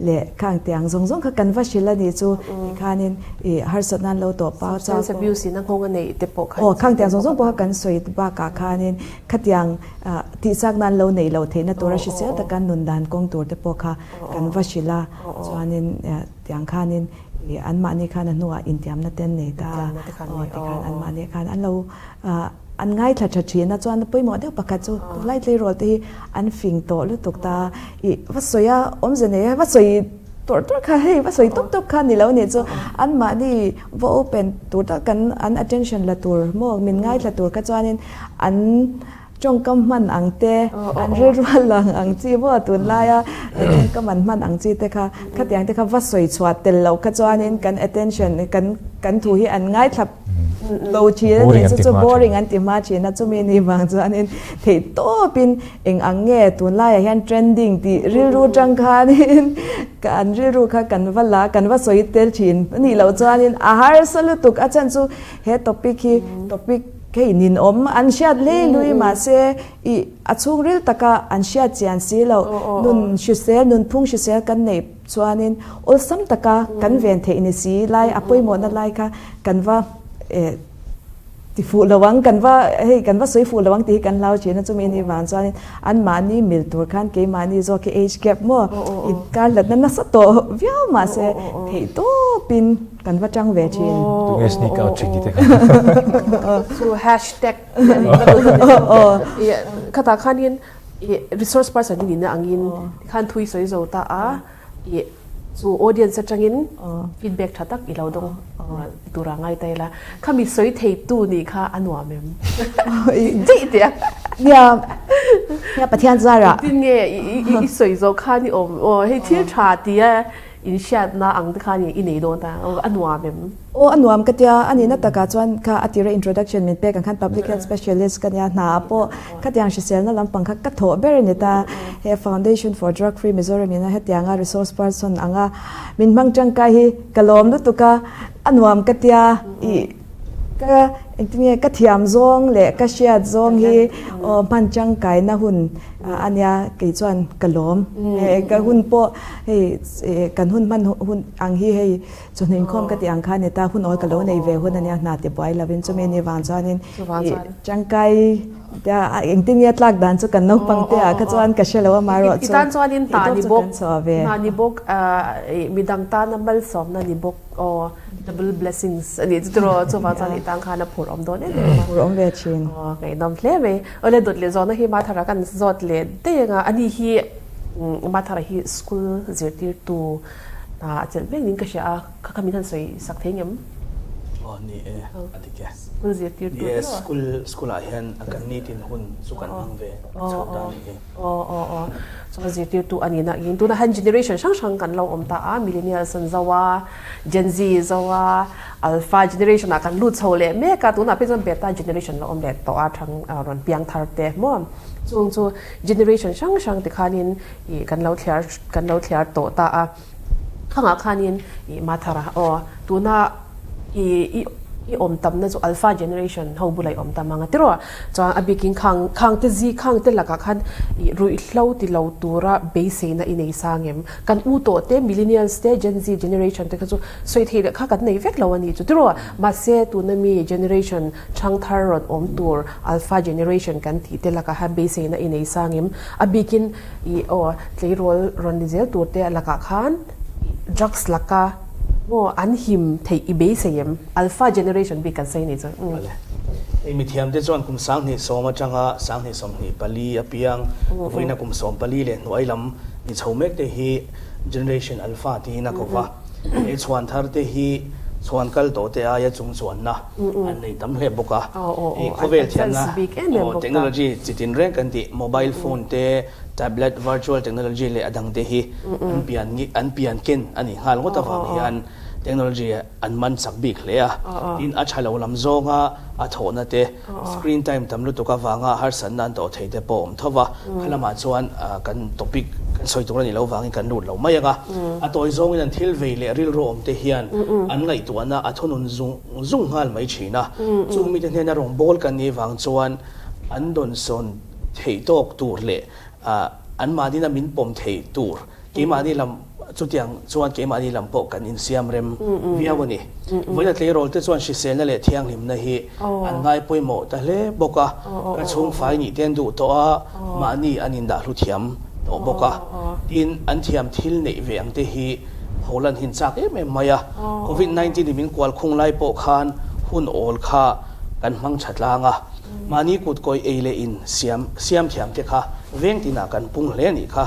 leh khang tiang zawng zawng kha kan va hrilh a nih chu tikhanin ih harsat nan lo tawh pau chau Substance abuse in a nghawng a neih te pawh kha aw khang tiang zawng zawng pawh kha kan sawi bakah khanin khatiang ah tihchak nan lo neih loh theihna tura hrisel taka nun dan kawng tur te pawh kha kan va hrilh a chuanin tiang khanin ih anmahni khan a hnuah intiamna te an nei ta a aw tikhan anmahni khan an lo ah An ngaithla tha thin a, chuan pawimawh deuh pakhat chu tunlai tleirawl te hi an fing tawh lutuk ta. Ih va sawi a, awmze nei a, va sawi tawrh tawrh kha hei va sawi tawp tawp kha ni lo nih chu anmahni va open tur tak kan an attention la tur maw min ngaithla tur kha chuanin an tawngkam hman ang te an rilrual lang ang chi maw tunlaia tawngkam an hman ang chi te kha khatiang te kha va sawi chhuah tel loh kha chuanin kan attention kan kan thu hi an ngaithla lo thin a ni chu chu boring an ti hma thin a chumi ni vang chuanin theih tawpin eng ang nge tunlaiah hian trending tih rilru tang khanin an rilru kha kan va la kan va sawi tel thin a nih loh chuanin a harsa lutuk a chhan chu he topic hi topic hei ninawm an hriat hlei hlui mahse ih a chhungril taka an hriat chian si loh nun hrisel nunphung hrisel kan neih Chuanin awlsam taka kan ven theih ni si lai a pawimawhna lai kha kan va ti fuh lo ang, kan va hei kan va sawi fuh lo ang tih hi kan hlau thin a, chumi ni vang chuanin anmahni mil tur khan keimahni zawk hi age gap maw inkar hlatna nasa tawh viau mahse theih tawpin kan va tang ve thin. Tunge sneak out thin tih te kha. Chu hashtag khatah khanin I resource person i nihna angin tikhan thui sawi zo ta a, i chu audience atangin feedback tha tak i lo dawng tur a ngai ta ila. Khami sawi thei tu nih kha a nuam em? Daih teh a. Nia, nia Pathian zarah. Engtin nge i sawi zawh khan i awm aw hei thil tha tia inhriatna ang te khan i nei dawn ta a nuam em? Aw a nuam ka tia, a nihna takah chuan kha a tira introduction min pek ang khan public health specialist ka nia, hna ah pawh khatiang hriselna lampang kha ka thawh ber a ni ta. He Foundation for Drug Free Mizoram ina hetianga resource person anga min hmang tangkai hi ka lawm lutuk a, a nuam ka tia ih ka engtin nge ka thiam zawng leh ka hriat zawng hi aw hman tangkaina hun a nia kei chuan ka lawm. Ka hun pawh hei kan hun hman hun ang hi hei Chawhnu inkhawm ka tih ang khan heta hun awl ka lo nei ve hun ania hna ti buai lovin chumi ni vang chuanin ih tangkai engtin nge tlak dan chu kan naupang te ah kha chuan ka hre lo a marawh chu tan chuanin hna ni bawk hna ni bawk midang tana malsawmna ni bawk aw double blessings a nih chu tiraw chuvang chuan i tan khan a phur awm dawn em em a phur awm ve thin aw ngaihnawm hle mai awle dawt leh zawhna hi Mathara kan zawt leh daih anga ani hi Mathara hi school zirtirtu Hna a chelh mek niin ka hria a, kha kha min han sawi sak thei ngem? Aw ni e, a dik e. School zirtirtu Ni e, school school ah hian a kan nitin hun chu kan hmang ve chho ta a nih hi. Aw aw aw, chuan zirtirtu a nihna in tuna han generation hrang hrang kan lo awm ta a, millennials an zo a, Gen Z zo a, alpha generation ah kan lut chho leh mek a, tunah phei chuan beta generation lo awm leh tawh a, thang rawn piang thar te maw? Chung chu generation hrang hrang tikhanin Ih kan lo thliar kan lo thliar tawh ta a, khangah khanin ih Mathara aw tuna ih i i awm tamna chu alpha generation ho bula i awm tam ang a tiraw chuan a bikin khang khang te zi khang te lakah khan ih ruihhlo ti lo tura beiseina i nei sang em kan u tawh te millennials te gen z generation te kha chu sawi theih leh kha kan nei vek lo a nih chu tiraw mahse tuna mi generation Thangthar rawn awm tur Alpha Generation kan tih te lakah hian beiseina i nei sang em? A bikin i aw tleirawl rawn ni zel tur te lakah khan drugs laka maw an him theih i beisei em? Alpha Generation bik kan sawi ni chu. Vale. Hei mithiam te chuan kum 2010 atanga 2024 apiang vawiina kum 14 leh hnuai lam ni chho mek te hi Generation Alpha tiin a ko va. He chhuan thar te hi Chhuan kal tawh te aia chung chuanna an nei tam hle bawk a. Hei khawvel thiamna technology chi tin reng kan tih mobile phone te, tablet, virtual technology leh a dang te hi an pian an pian ken a nih nghal ngawt avang hian technology an man chak bik hle a. Tin, a tha lo lam zawnga a thawhna te, screen time tam lutuk avanga harsatna an tawh thei te pawh a awm tho va. Kha lamah chuan kan topic kan sawi tur a nih loh vangin kan lut lo mai ang a. A tawi zawngin an thil vei leh rilru awm te hian an ngaihtuahna a thunun zung zung nghal mai thin a. Chung mite hnena rawngbâwl kan nih vang chuan an dawnsawn theih tawk tur leh anmahnina min pawm thei tur keimahni lam chutiang chuan keimahni lam pawh kan insiam rem viau a ni. Vawiina tleirawl te chuan hriselna leh thianghlimna hi an ngai pawimawh ta hle bawk a, ka chhungfai nih te an duh tawh a, mahni an indah hlu thiam tawh bawk a. Tin, an thiam thil neih ve ang te hi Holan hin chak em em mai a, Covid 19 in min kual khung lai pawh khan hun awl kha kan hmang tha tlang a, mahni kut kawi ei leh in siam siam thiam te kha veng tinah kan pung hle anih kha.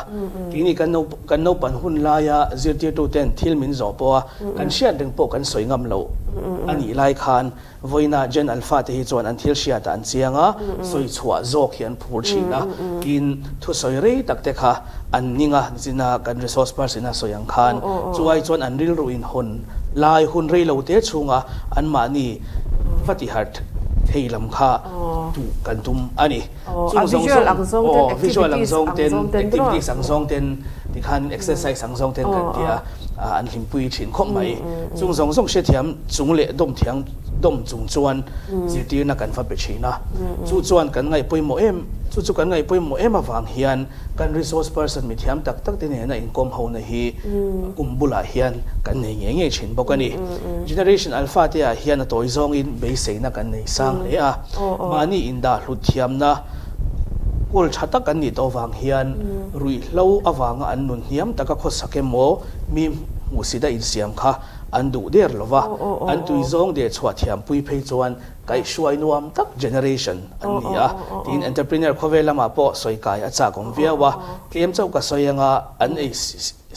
Keini kan kan naupan hun laia zirtirtu ten thil min zawh pawh a, kan hriat reng pawh kan sawi ngam loh anih lai khan Vawiina Gen Alpha te hi chuan an thil hriatah an chiang a, sawi chhuah zawk hi an phur thin a, tin thusawi rei tak te kha an ning a, nichina kan resource person a sawi ang khan chu ai chuan an rilru in hawn lai hun rei lo te chhunga anmahni va ti harh thei lam kha duh kan tum a ni. Chung zawng zawng aw visual ang zawng ten activities ang zawng ten tikhan exercise ang zawng ten kan ti a an hlimpui thin khawp mai. Chung zawng zawng hrethiam chung leh dawm thiang dawm chung chuan zirtirna kan va pe thin a. Chu chuan kan ngaih pawimawh em chu chu kan ngaih pawimawh em avang hian kan resource person mithiam tak tak te nena inkawm ho na hi kum bulah hian kan nei ngei ngei thin bawk a ni. Generation Alpha te ah hian a tawi zawngin beiseina kan nei sang hle a. Mahni indah hlut thiamna kawl tha tak an nih tawh vang hian ruihhlo avanga an nun hniam taka khawsak emaw mi hmuhsit a insiam kha an duh der lo va, an tui zawng der chhuah thiampui phei chuan kaihhruai nuam tak generation an ni a. Tiin entrepreneur khawvel lamah pawh sawi kai a chak awm viau a, tlem chauh ka sawi anga an ei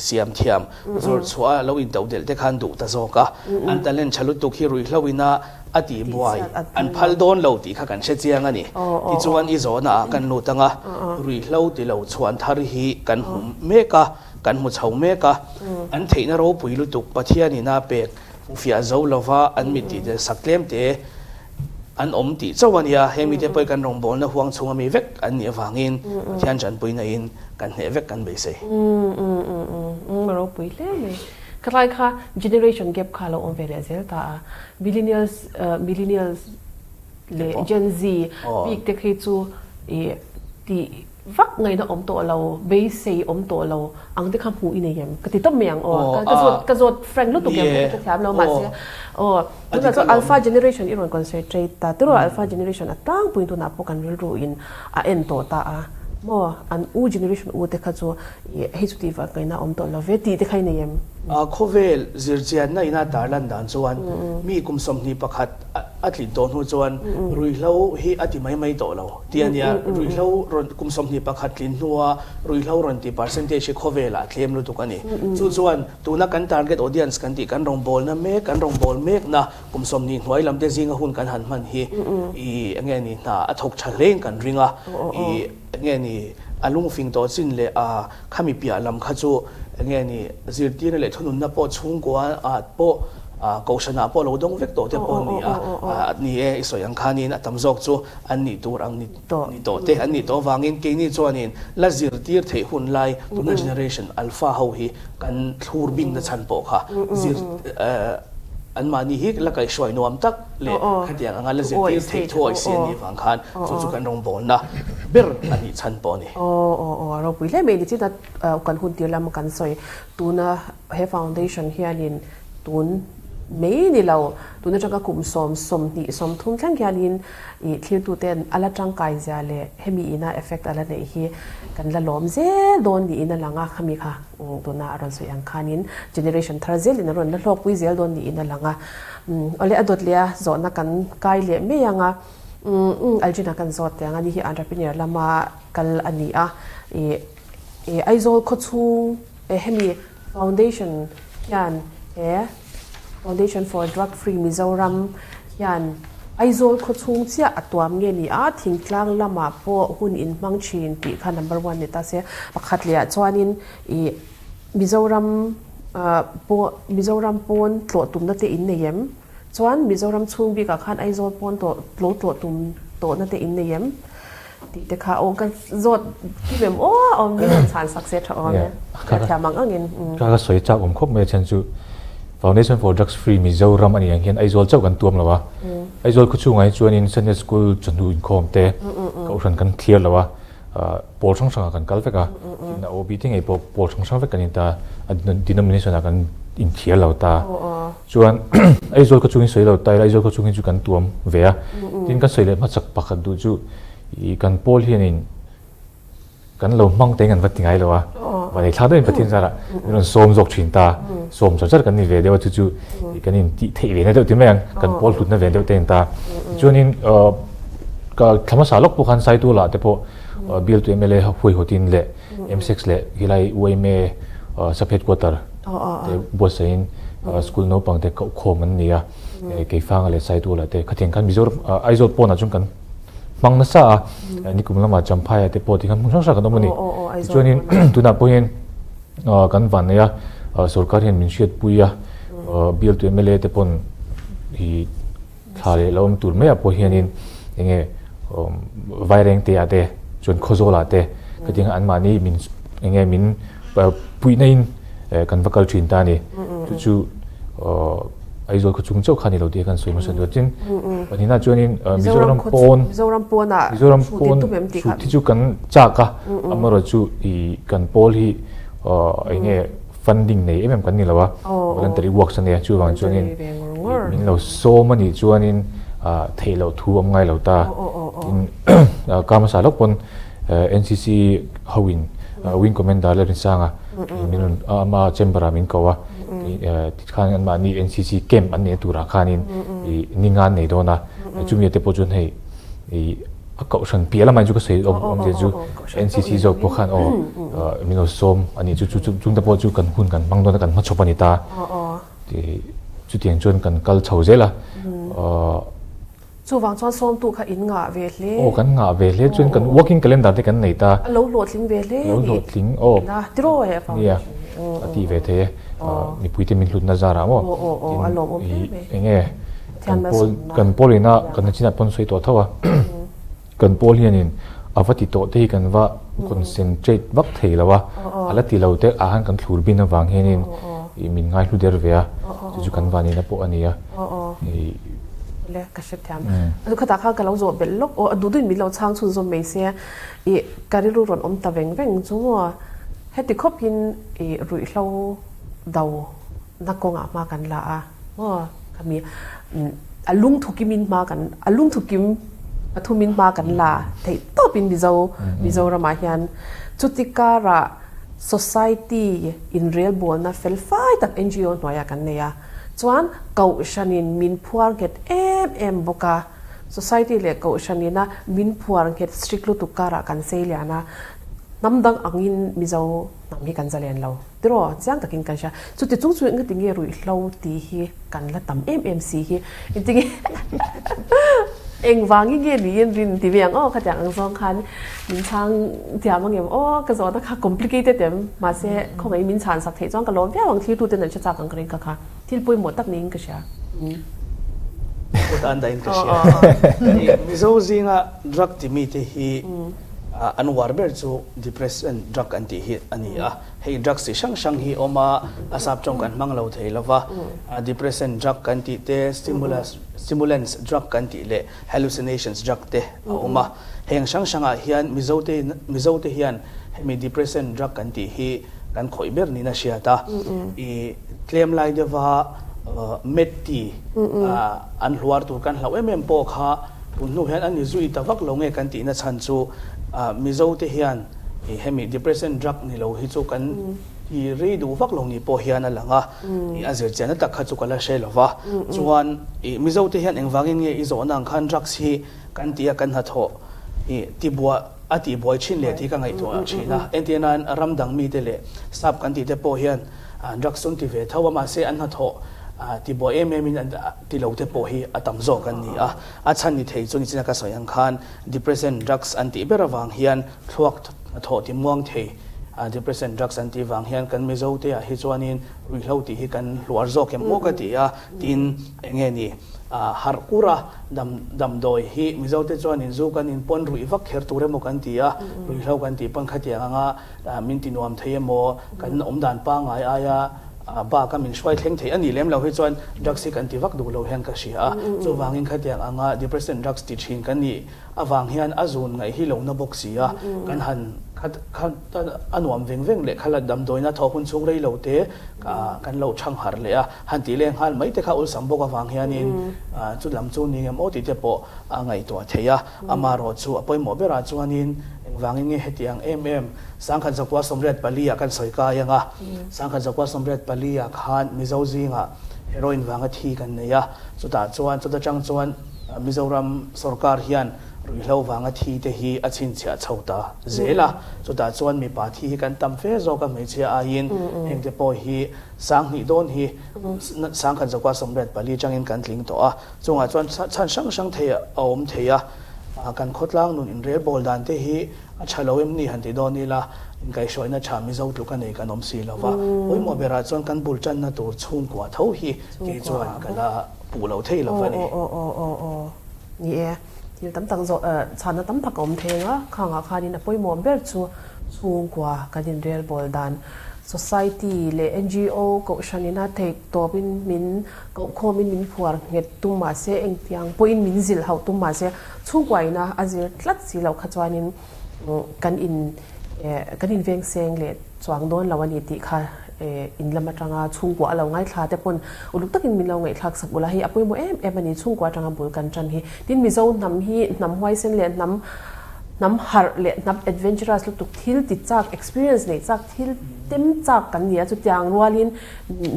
siam thiam zawrh chhuah a lo intodelh te khan duh ta zawk a, an talent tha lutuk hi ruihhlo ina a tih buai an phal dawn lo tih kha kan hre chiang a ni. Tichuan i zawhna ah kan lut anga ruihhlo ti lo chhuan thar hi kan hmu mek a, kan hmu chho mek a, an theihna ropui lutuk Pathianin a pek hmufiah zo lova an mit tih tel sak tlem te an awm tih chauh a nia. Heng mite pawh hi kan rawngbawlna huang chhunga mi vek an nih avangin Pathian tanpuina in kan hneh vek kan beisei. Ropui hle mai. Khatlai kha generation gap kha a lo awm ve leh zel ta a. Millennials millennials leh Gen Z bik te khi chu ih tih vak ngaihna awm tawh lo, beisei awm tawh lo ang te kha hmuh i nei em? Ka ti tawp mai ang aw. Ka zawt ka zawt frank lutuk em ka hrethiam lo mahse aw tunah chuan alpha generation i rawn concentrate ta tiraw alpha generation a tlangpuiin tunah pawh kan rilru in a en tawh ta a maw an u generation u te kha chu ih hei chu tih vak ngaihna awm tawh lo ve tih te kha i nei em? Khawvel zirchianna ina tarlan dan chuan mi kum 21 a tlin tawh hnu chuan ruihhlo hi a ti mai mai tawh lo tih a nia. Ruihhlo rawn kum 21 tlin hnua ruihhlo rawn ti percentage hi khawvelah a tlem lutuk a ni. Chu chuan tuna kan target audience kan tih kan rawngbawlna mek kan rawngbâwl mekna kum 20 hnuai lam te zinga hun kan han hman hi i enge ni hna a thawk tha hlein kan ring a. I enge ni a lungfing tawh chin leh a Khami piah lam kha chu enge ni zirtirna leh thununna pawh chhungkua ah pawh kohhranah pawh lo dawng vek tawh te pawh ni a, ni e i sawi ang khanin a tam zawk chu an nih tur ang ni tawh te an nih tawh avangin keini chuanin la zirtir theih hun lai tuna generation alpha ho hi kan thlur bingna chhan pawh kha zir anmahni hi la kaihhruai nuam tak leh khatiang anga la zirtir theih thuai si a nih vang khan chu chu kan rawngbawlna ber a nih chhan pawh a ni. Aw aw aw a ropui hle mai ni chin a kan hun tir lama kan sawi tuna he foundation hianin tun mai ni lo tun atanga kum sawm 20 30 thleng hianin ih thlirtuten a la tangkai zia leh hemi ina effect a la neih hi kan la lawm zel dawn niin a lang a khami kha tuna a rawn sawi ang khanin generation thar zelin a rawn la hlawkpui zel dawn niin a lang a. Awle a dawt leh a zawhna kan kai leh mai ang a, Algina kan zawt teh ang a ni hi entrepreneur lama kal a ni a, ih Aizawl khawchhung hemi foundation hian he. Foundation for Drug Free Mizoram hian Aizawl khawchhung chiah a tuam nge ni a, thingtlang lamah pawh hun in hmang thin tih kha number one ni ta se. Pakhat lehah chuanin ih Mizoram pawh Mizoram pawn tlawh tumna te in nei em? Chuan Mizoram chhung bikah khan Aizawl pawn tawh lo tlawh tum tawhna te in nei em? Tih te kha aw ka zawt kim em aw awm min rawn chhan sak se tha awm e. Ka thiam ang angin. Ka ka sawi chak awm khawp mai a chhan chu Foundation for Drugs Free Mizoram a nih ang hian Aizawl chauh kan tuam lo a. Aizawl khaw chhungah hi chuanin Sunday School chawhnu inkhawm te kohhran kan thlir lo a, pawl hrang hrangah kan kal vek a. Tin a OB te ngei pawh pawl hrang hrang vek kan in ta a, denomination ah kan inthiar lo ta. Chuan Aizawl khaw chungin sawi lo ta ila Aizawl khaw chungin chu kan tuam ve a. Tin kan sawi leh hmachak pakhat duh chu ih kan pawl hianin kan lo hmang te hian kan va ti ngai lo a. Van ei thlak deuhin Pathian zarah min rawn sawm zawk thin ta. Sawm char char kan ni ve deuh a chu chu ih kan intih theih ve na deuh ti mai ang. Kan pawl hlutna ve deuh te a ni ta. Tichuanin ka thla hmasa lawk pawh khan Saituala te pawh bialtu mla huaihawtin leh M6 leh helai UMA sub headquarter te buatsaihin school naupang te koh khawm an ni a, Keifanga leh Saituala te khatiang khan Mizoram Aizawl pawnah chuan kan hmang nasa a, nikum lamah Champhai ah te pawh tikhan hmun hrang hrang kan awm a ni. Tichuanin tunah pawh hian kan vannei a, sorkar hian min hriatpui a, bialtu mla te pawn ih Thla leh lo awm tur maiah pawh hianin eng nge Vairengte ah te chuan Khawzawl ah te khatiang anmahni min eng nge min puihna in kan va kal thin ta a ni. Chu chu Aizawl khaw chung chauh kha ni lo tih kha kan sawi hmasa duh a. Tin pahnihna chuanin Mizoram pawn Mizoram pawn hrut hi chu kan chak a, amaherawhchu ih kan pawl hi eng nge Funding nei em em kan ni lo a, voluntary works a nia, chuvang chuanin min lo sawm a nih chuanin theih loh thu awm ngai lo ta. Tin, ka hmasa lawk pawn NCC hoin Wing Commander Lalrinsanga min rawn ama chamber ah min ko a, tikhan anmahni NCC camp an neih turah khanin ninga an nei dawn a, chumi te pawh chuan hei A kohhran piah lamah chu ka sawi awm awm zia chu NCC zawk pawh khan aw min lo sawm a nih chu chu chungte pawh chu kan hun kan hmang dawn a kan hmachhawp a ni ta chutiang chuan kan kal chho zel a. Chuvang chuan sawmtu kha in ngah ve hle. Aw kan ngah ve hle chuan kan working calendar te kan nei ta. A lo hlawhtling ve hle. Lo hlawhtling aw. Na tiraw he fang. Nia a ti ve thei e. Mipui te min hlutna zarah maw. Aw aw a lawmawm hle mai. Enge Kan pawl kan pawl ina kan chinah pawn sawi tawh tho a, kan pawl hianin a va ti tawh te hi kan va concentrate vak thei lo a, a la ti lo te ah khan kan thlur bin avang hianin ih min ngai hlu der ve a, chu chu kan van ina pawh a ni a. Ih. Le ka hre thiam. Chu khatah khan ka lo zawh belh lawk aw, a duh duhin min lo chhang chhunzawm mai se, ih ka rilru rawn awm ta veng veng chu maw, heti khawpin ih ruihhlo do na kawngah hma kan la a. Maw khami a lungthu kimin hma kan a lungthu kim pathumin hma kan la theih tawpin Mizo Mizoramah hian chuti karah society inrelbawlna fel fai tak NGO hnuaiah kan nei a, chuan kohhranin min phuar nghet em em bawk a, society leh kohhranina min phuar nghet strict lutuk karah kan sei lian a, hnam dang angin Mizo hnam hi kan zalen lo. Tiraw, chiang takin kan hria. Chuti chung chu engati nge ruihhlo tih hi kan la tam em em si hi. Engti nge engvangin nge niin rin ti ve ang aw khatiang ang zawng khan min chhang thiam ang em aw ka zawhna kha complicated em mahse khawngaih min chhan sak theih chuan ka lawm viau ang thil tuten an hre chak ang ka ring kha kha thil pawimawh tak niin ka hria. Kut an dahin ka hria. Mizo zinga drug timi te hi an uar ber chu depression drug an tih hi a ni a. Hei drugs chi hrang hrang hi awm a, a sap tawng kan hmang lo thei lova, depression drug kan tih te, stimulus stimulants drug kan tih leh hallucinations drug te a awm a. Heng hrang hrangah hian Mizote Mizote hian hemi depression drug kan tih hi kan khawih ber niin a hriat a. I tlem lai deuha Metti an hluar tur kan hlauh em em pawh kha tun hnu hian an ni zui ta vak lo nge kan tihna chhan chu Mizote hian I hemi depression drug ni lo hi chu kan i rei duh vak lo ni pawh hian a lang a, i a zirchianna tak kha chu ka la hre lo va. Chuan i Mizo te hian engvangin nge i zawhna ang khan drugs hi kan ti a kan hnathawh i tibuai a tihbuai thin leh tih ka ngaihtuah thin a. Entir nan ram dang mite leh sap kan tih te pawh hian drugs chu an ti ve tho a mahse an hnathawh. Tibuai em em in an ti lo te pawh hi a tam zawk an ni a. A chhan ni thei chu nichina ka sawi ang khan depressant drugs an tih ber avang hian thluak thawh ti muang thei depressant drugs an tih vang hian kan Mizo te ah hi chuanin ruihhlo tih hi kan hluar zawk em aw ka ti a. Tin, enge ni harh kur a dam damdawi hi Mizo te chuanin zu kan in pawn ruih vak kher tur emaw kan ti a, ruihhlo kan tih pawn khatiang anga min ti nuam thei emaw kan awmdan pangngai aia bak a min hruai thleng thei a nih lem lo hi chuan drugs hi kan ti vak duh lo hian ka hria a, chuvangin khatiang anga depression drugs ti thin kan nih avang hian a zun ngaih hi lo na bawk si a, kan han a nuam veng veng leh khala damdawina thawh hun chhung rei lo te kan lo chhang harh leh a, han tih leh nghal mai te kha awlsam bawk avang hianin chu lam chu ni ngem aw tih te pawh a ngaihtuah thei a, amaherawh chu a pawimawh berah chuanin engvangin nge hetiang em em 1984 ah kan sawi kai ang a, 1984 ah khan Mizo zingah heroin vanga thi kan nei a, chutah chuan chuta tang chuan Mizoram sorkar hian ruihhlo vanga thi te hi a chhinchhiah chho ta zel a, chutah chuan mipa thi hi kan tam fe zawk a hmeichhia aiin hengte pawh hi 2000 dawn hi 1984 tangin kan tling tawh a, chungah chuan chhan hrang hrang thei a awm thei a, kan khawtlang nun inrelbawl dan te hi A tha lo em ni han ti dawn ila, inkaihhruaina tha Mizo tluk a nei kan awm si lo va. Pawimawh berah chuan kan bul tanna tur chhungkua tho hi kei chuan ka la puh lo thei lo va ni. Aw aw aw aw ni e, thil tam tak zawh chhanna tam tak a awm thei ang a, khangah khanin a pawimawh ber chu chhungkua kan inrelbawl dan, society leh NGO kohhran ina theih tawpin min kohkhawmin min phuar nghet tum mahse engtiang pawhin min zilh hauh tum mahse Chhungkua ina a zir tlat si loh kha chuanin kan in kan in veng seng leh chuang dawn lo a ni tih kha in lam atanga chhungkua a lo ngaithla te pawn uluk takin min lo ngaihthlak sak ula hei a pawimawh em em a ni chhungkua atanga bul kan tan hi. Tin Mizo hnam hi hnam huaisen leh hnam hnam harh leh hnam adventurous lutuk thil ti chak experience neih chak thil tem chak kan ni a chutiang rualin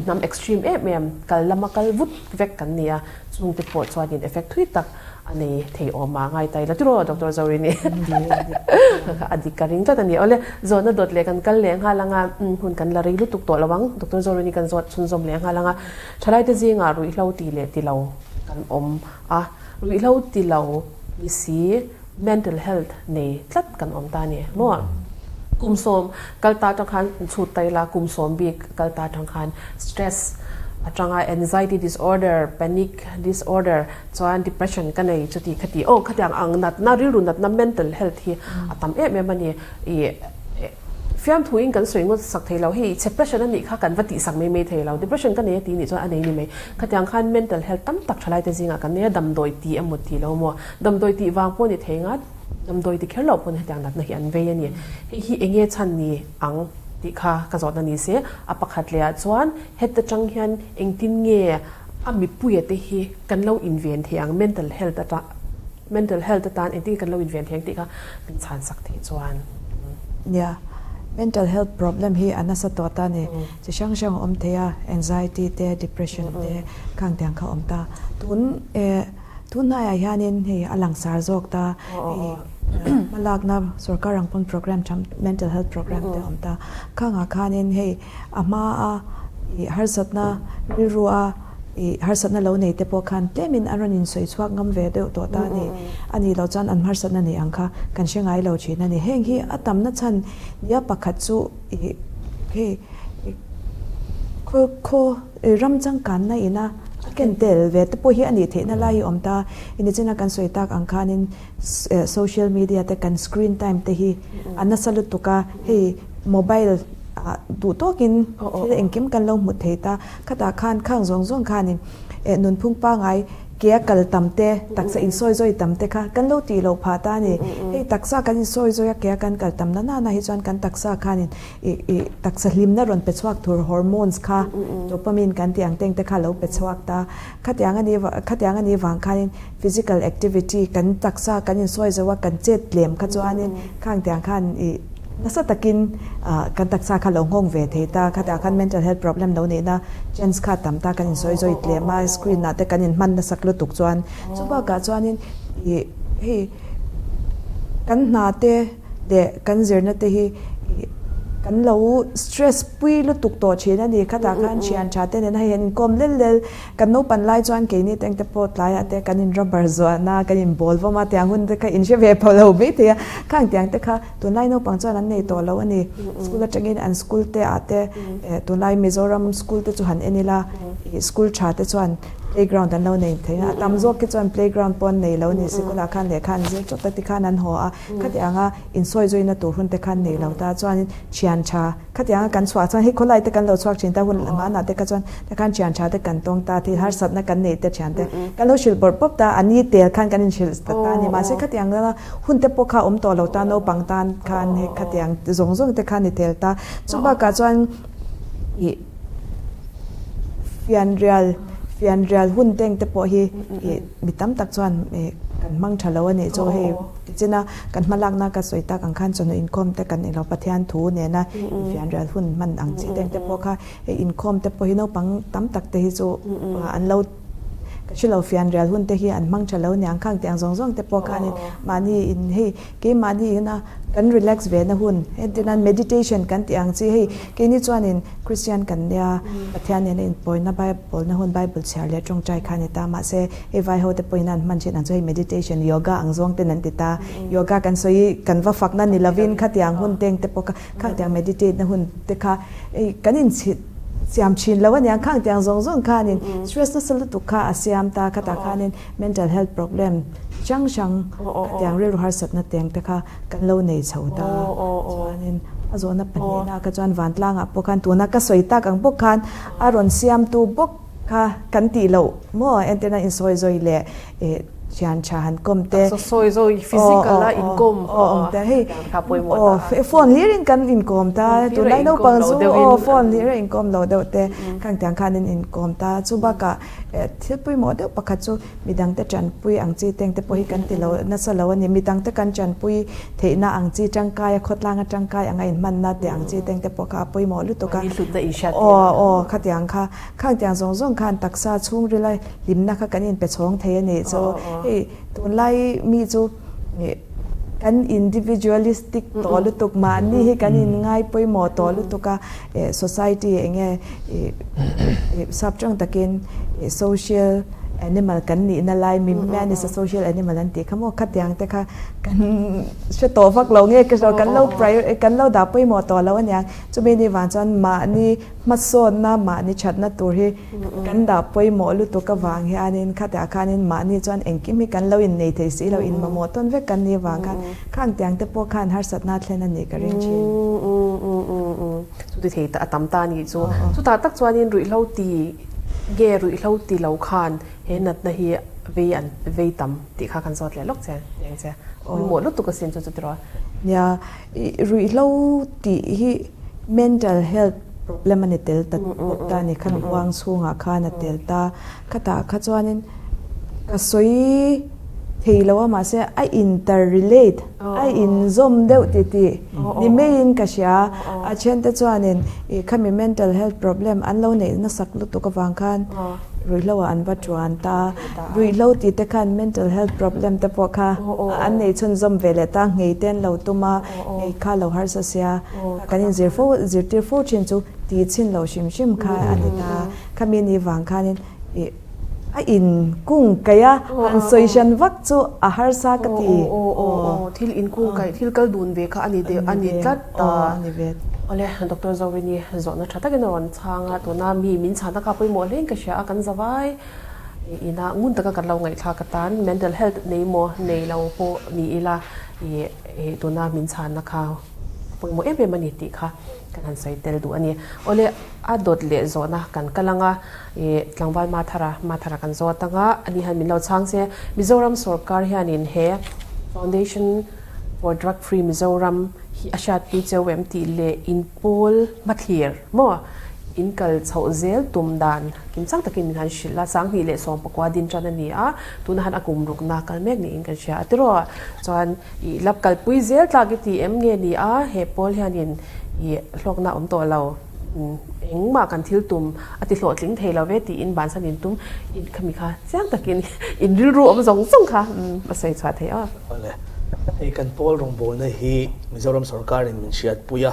hnam extreme em em kal lama kal vut vek kan ni a chungte pawh chuanin effect thui tak A nei thei awm a ngai ta ila tiraw Doctor Zorini a dik ka ring tlat a ni. Awle zawhna dawt leh kan kal leh nghal anga hun kan la rei lutuk tawh lo ang Doctor Zorini kan zawt chhunzawm leh nghal anga thalaite zingah ruihhlo ti leh ti lo kan awm a, ruihhlo ti lo ni si mental health nei tlat kan awm ta a ni maw? Kum sawm kal ta atang khan chhut ta ila kum sawm bik kal ta atang khan stress atanga anxiety disorder, panic disorder Chuan depression ka nei chuti khati aw khatiang ang natna rilru natna mental health hi a tam em em a ni. Ih fiamthu in kan sawi ngawt sak thei lo hei depression a nih kha kan va tih sak mai mai thei lo depression ka nei a tih nih chuan a nei ni mai. Khatiang khan mental health tam tak thalai te zingah kan nei a damdawi tih emaw tih lo maw damdawi tih vang pawh ni thei nga damdawi ti kher loh pawn hetiang natna hi an vei a ni. Hei hi eng nge chhan ni ang tih kha ka zawhna ni se a pakhat leh ah chuan heta tang hian engtin nge A mipuia te hi kan lo inven thei ang mental health ata mental health atan engtin nge kan lo inven thei ang tih kha min chhan sak theih chuan. Nia, mental health problem hi a nasa tawh ta ni. Chi hrang hrang a awm thei a, anxiety te, depression te khang tiang kha a awm ta. Tun eh tun hnaiah hianin hei a langsar zawk ta hei hmalakna sorkar ang pawn program tha mental health program te a awm ta. Khangah khanin hei A hmaa i harsatna rilrua i harsatna lo nei te pawh khan tlemin an rawn insawi chhuak ngam ve deuh tawh ta a ni. A nih loh chuan an harsatna nei ang kha kan hre ngai lo thin a ni. Heng hi a tamna chhan nia pakhat chu i hei khaw khaw ram changkanna ina a ken tel ve te pawh hi a nih theihna lai hi a awm ta. Inichina kan sawi tak ang khanin social media te kan screen time te hi a nasa lutuk a, hei mobile ah duh tawkin thil engkim kan lo hmu thei ta, khatah khan khang zawng zawng khanin eh nunphung pangai ke a kal tam te taksa insawi zawi tam te kha kan lo tih loh phah ta a ni. Hei taksa kan insawi zawi a ke a kan kal tam na nana hi chuan kan taksa khanin ih ih taksa hlimna rawn pe chhuak tur hormones kha dopamine kan tih ang teng te kha lo pe chhuak ta. Khatiang a ni khatiang a nih vang khanin physical activity kan taksa kan insawi zo a kan chet tlem kha chuanin khang tiang khan ih nasa takin ah kan taksa kha lo nghawng ve thei ta khatah khan mental health problem lo neihna chance kha tam ta kan insawi zawi tlem a screen ah te kan inhman nasak lutuk chuan chu bakah chuanin ih hei kan hna te leh kan zirna te hi ih. kan lo stress pui lutuk tawh thin a ni. Khatah khan thian tha te nena hei an inkawm lel lel. Kan naupan lai chuan keini teng te pawh tlaiah te kan in rubber zuahna, kan in ball vawm a, tiang hun te kha in hre ve pho lo mai thei a. Khang tiang te kha tunlai naupang chuan an nei tawh lo a ni. School atangin an school te ah te tunlai Mizoram school te chu han en ila ih school tha te chuan playground an lo nei thei a, a tam zawk khi chuan playground pawh an nei lo a ni. Sikul-ah khan lehkha an zir chawt a tikhan an haw a, khatianga insawi zuina tur hun te khan nei lo ta chuanin thian tha khatianga kan chhuah chuan hei khawlai te kan lo chhuak thin ta hun hmanah te kha chuan tikhan thian tha te kan tawng ta thil harsatna kan neih te thian te kan lo hrilh bawrh pawp ta a ni tel khan kan inhrilh ta ta a ni mahse khatiang lama hun te pawh kha awm tawh lo ta naupang tan khan hei khatiang zawng zawng te kha ni tel ta chu bakah chuan ih fianrial fianrial hun teng te pawh hi ih mi tam tak chuan ih kan hmang tha lo a nih chu hei Tichina kan hmalakna ka sawi tak ang khan chawhnu inkhawm te kan ilo Pathian thu nena infianrial hun hman ang chi te te pawh kha hei inkhawm te pawh hi naupang tam tak te hi chu an lo ka hre lo fianrial hun te hi an hmang tha lo niang khang tiang zawng zawng te pawh khanin mahni in hei keimahni ina kan relax ve na hun entirnan meditation kan tih ang chi hei keini chuanin Christian kan nia Pathian nena inpawina Bible na hun Bible chhiar leh tawngtai kha a ni ta mahse Hei vai ho te pawhin an hman thin ang chu hei meditation, yoga ang zawng ten an ti ta. Yoga kan sawi kan va fakna ni lovin khatiang hun teng te pawh kha khangtiang meditate na hun te kha hei kan in siam thin lo aniang khangtiang zawng zawng khanin stress nasa lutuk kha a siam ta khatah khanin mental health problem hrang hrang khatiang rilru harsatna teng te kha kan lo nei chho ta. Chuanin a zawhna pahnihna kha chuan vantlangah pawh khan tuna ka sawi tak ang bawk khan a rawn siamtu bawk Kha kan tih loh maw entirna insawi zawi leh ih thian tha han kawm te. Taksa sawi zawi physical a inkawm awm te hei aw phone hlir in kan inkawm ta tunlai naupang chu aw phone hlir a inkawm lo deuh te khang tiang khan in inkawm ta chu bakah thil pawimawh deuh pakhat chu midang te tanpui ang chi teng te pawh hi kan ti lo nasa lo a ni midang te kan tanpui theihna ang chi tangkai a khawtlang a tangkai anga inhmanna te ang chi teng te pawh kha a pawimawh lutuk a aw aw khatiang kha Khang tiang zawng zawng khan taksa chhungrila hlimna kha kan inpe chhawng thei a nih chu. Hei tunlai mi chu kan individualistic tawh lutuk mahni hi kan inngai pawimawh tawh lutuk a, society eng nge sap tang takin social animal kan nihna lai mi man is a social animal an tih kha maw khatiang te kha kan hre tawh vak lo nge ka kan lo kan lo dah pawimawh tawh lo aniang. Chumi ni vang chuan mahni Hmasawnna mahni thatna tur hi kan dah pawimawh lutuk avang hianin khatah khanin mahni chuan engkim hi kan lo innei thei si lo, inmamawh tawn vek kan nih avang khan khang tiang te pawh khan harsatna thlen a nih ka ring thin. Chuti thei a tam ta a nih chu. Chutah tak chuanin ruihhlo ti nge ruihhlo ti lo khan he natna hi vei an vei tam tih kha kan zawt leh lawk che ang che. Pawimawh lutuk asin chu chuti rawh. Nia, Ruihhlo tih hi mental health problem a ni tel ta bawk ta a ni. Khami huang chhungah khan a tel ta. Khatah kha chuanin ka sawi thei lo a mahse a interrelate, a inzawm deuh ti tih ni maiin ka hria. A thiante chuanin ih khami mental health problem an lo neih nasak lutuk avang khan Ruihhlo ah an va tuan ta. Ruihhlo tih te khan mental health problem te pawh kha an nei chhunzawm ve leh ta, nghei te an lo tum a, nghei kha lo harsa sia. Kan inzir fo, zirtir fo thin chu ti chhin lo hrim hrim kha a ni ta. Khami ni vang khanin ih a in kung kaih a, han sawi hran vak chu a harsa ka ti. Thil in kung kaih, thil kal dun ve kha a ni deuh, a ni tlat ta. Awle, Doctor Zawini zawhna tha takin a rawn chhang a, tuna mi min chhana kha pawimawh hlein ka hria a, kan zavai ina ngun taka kan lo ngaihthlak atan mental health nei maw nei lo pawh ni ila ih tuna min chhanna kha pawimawh em em a ni tih kha kan han sawi tel duh a ni. Awle, a dawt leh zawhna kan kal ang a, ih tlangval Mathara, Mathara kan zawt ang a, ani hian min lo chhang che. Mizoram sorkar hianin he Foundation for Drug Free Mizoram hi a hriatpui cheu em tih leh in pawl hmathlir maw in kal chhoh zel tum dan kimchang takin min han hrilh a, 2019 din tan a ni a, tunah han a kum rukna kal mek niin kan hria a tiraw chuan ih lap kalpui zel tlak i tih em nge ni a, he pawl hianin ih hlawkna awm tawh lo engmah kan thil tum a ti hlawhtling thei lo ve tiin bansan in tum in khami kha chiang takin in rilru awm zawng zawng kha a sawi chhuah theih a. Awle, hei kan pawl rawngbawlna hi Mizoram sorkarin min hriatpui a.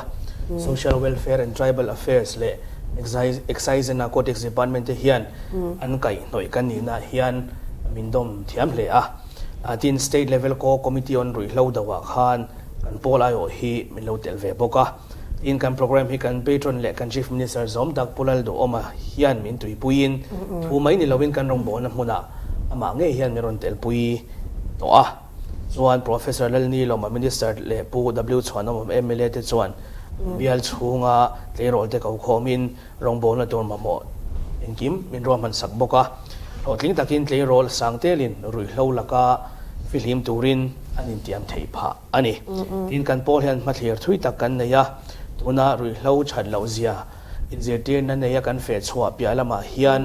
Social Welfare and Tribal Affairs leh Excise and Narcotics Department te hian an kaihhnawih kan nihna hian min dawm thiam hle a. Tin, State Level Co Committee on Ruihhlo doah khan kan pawl aiawh hi min lo telh ve bawk a. Tin, kan programme hi kan Patron leh kan Chief Minister zawm tak Pu Lalduhawma hian min tuipuiin thu mai ni loin kan rawngbawlna hmunah amah ngei hian min rawn telhpui tawh a. Chuan Professor Lalnilawma Minister leh Pu W Chhuanawma mla te chuan bial chhunga tleirawl te ko khawmin rawngbawlna tur mamawh engkim min ruahman sak bawk a. Hlawhtling takin tleirawl sang telin ruihhlo laka fihlim turin an intiam theih phah a ni. Tin, kan pawl hian hmathlir thui tak kan nei a, tuna ruihhlo that loh zia inzirtirna neia kan feh chhuah piah lamah hian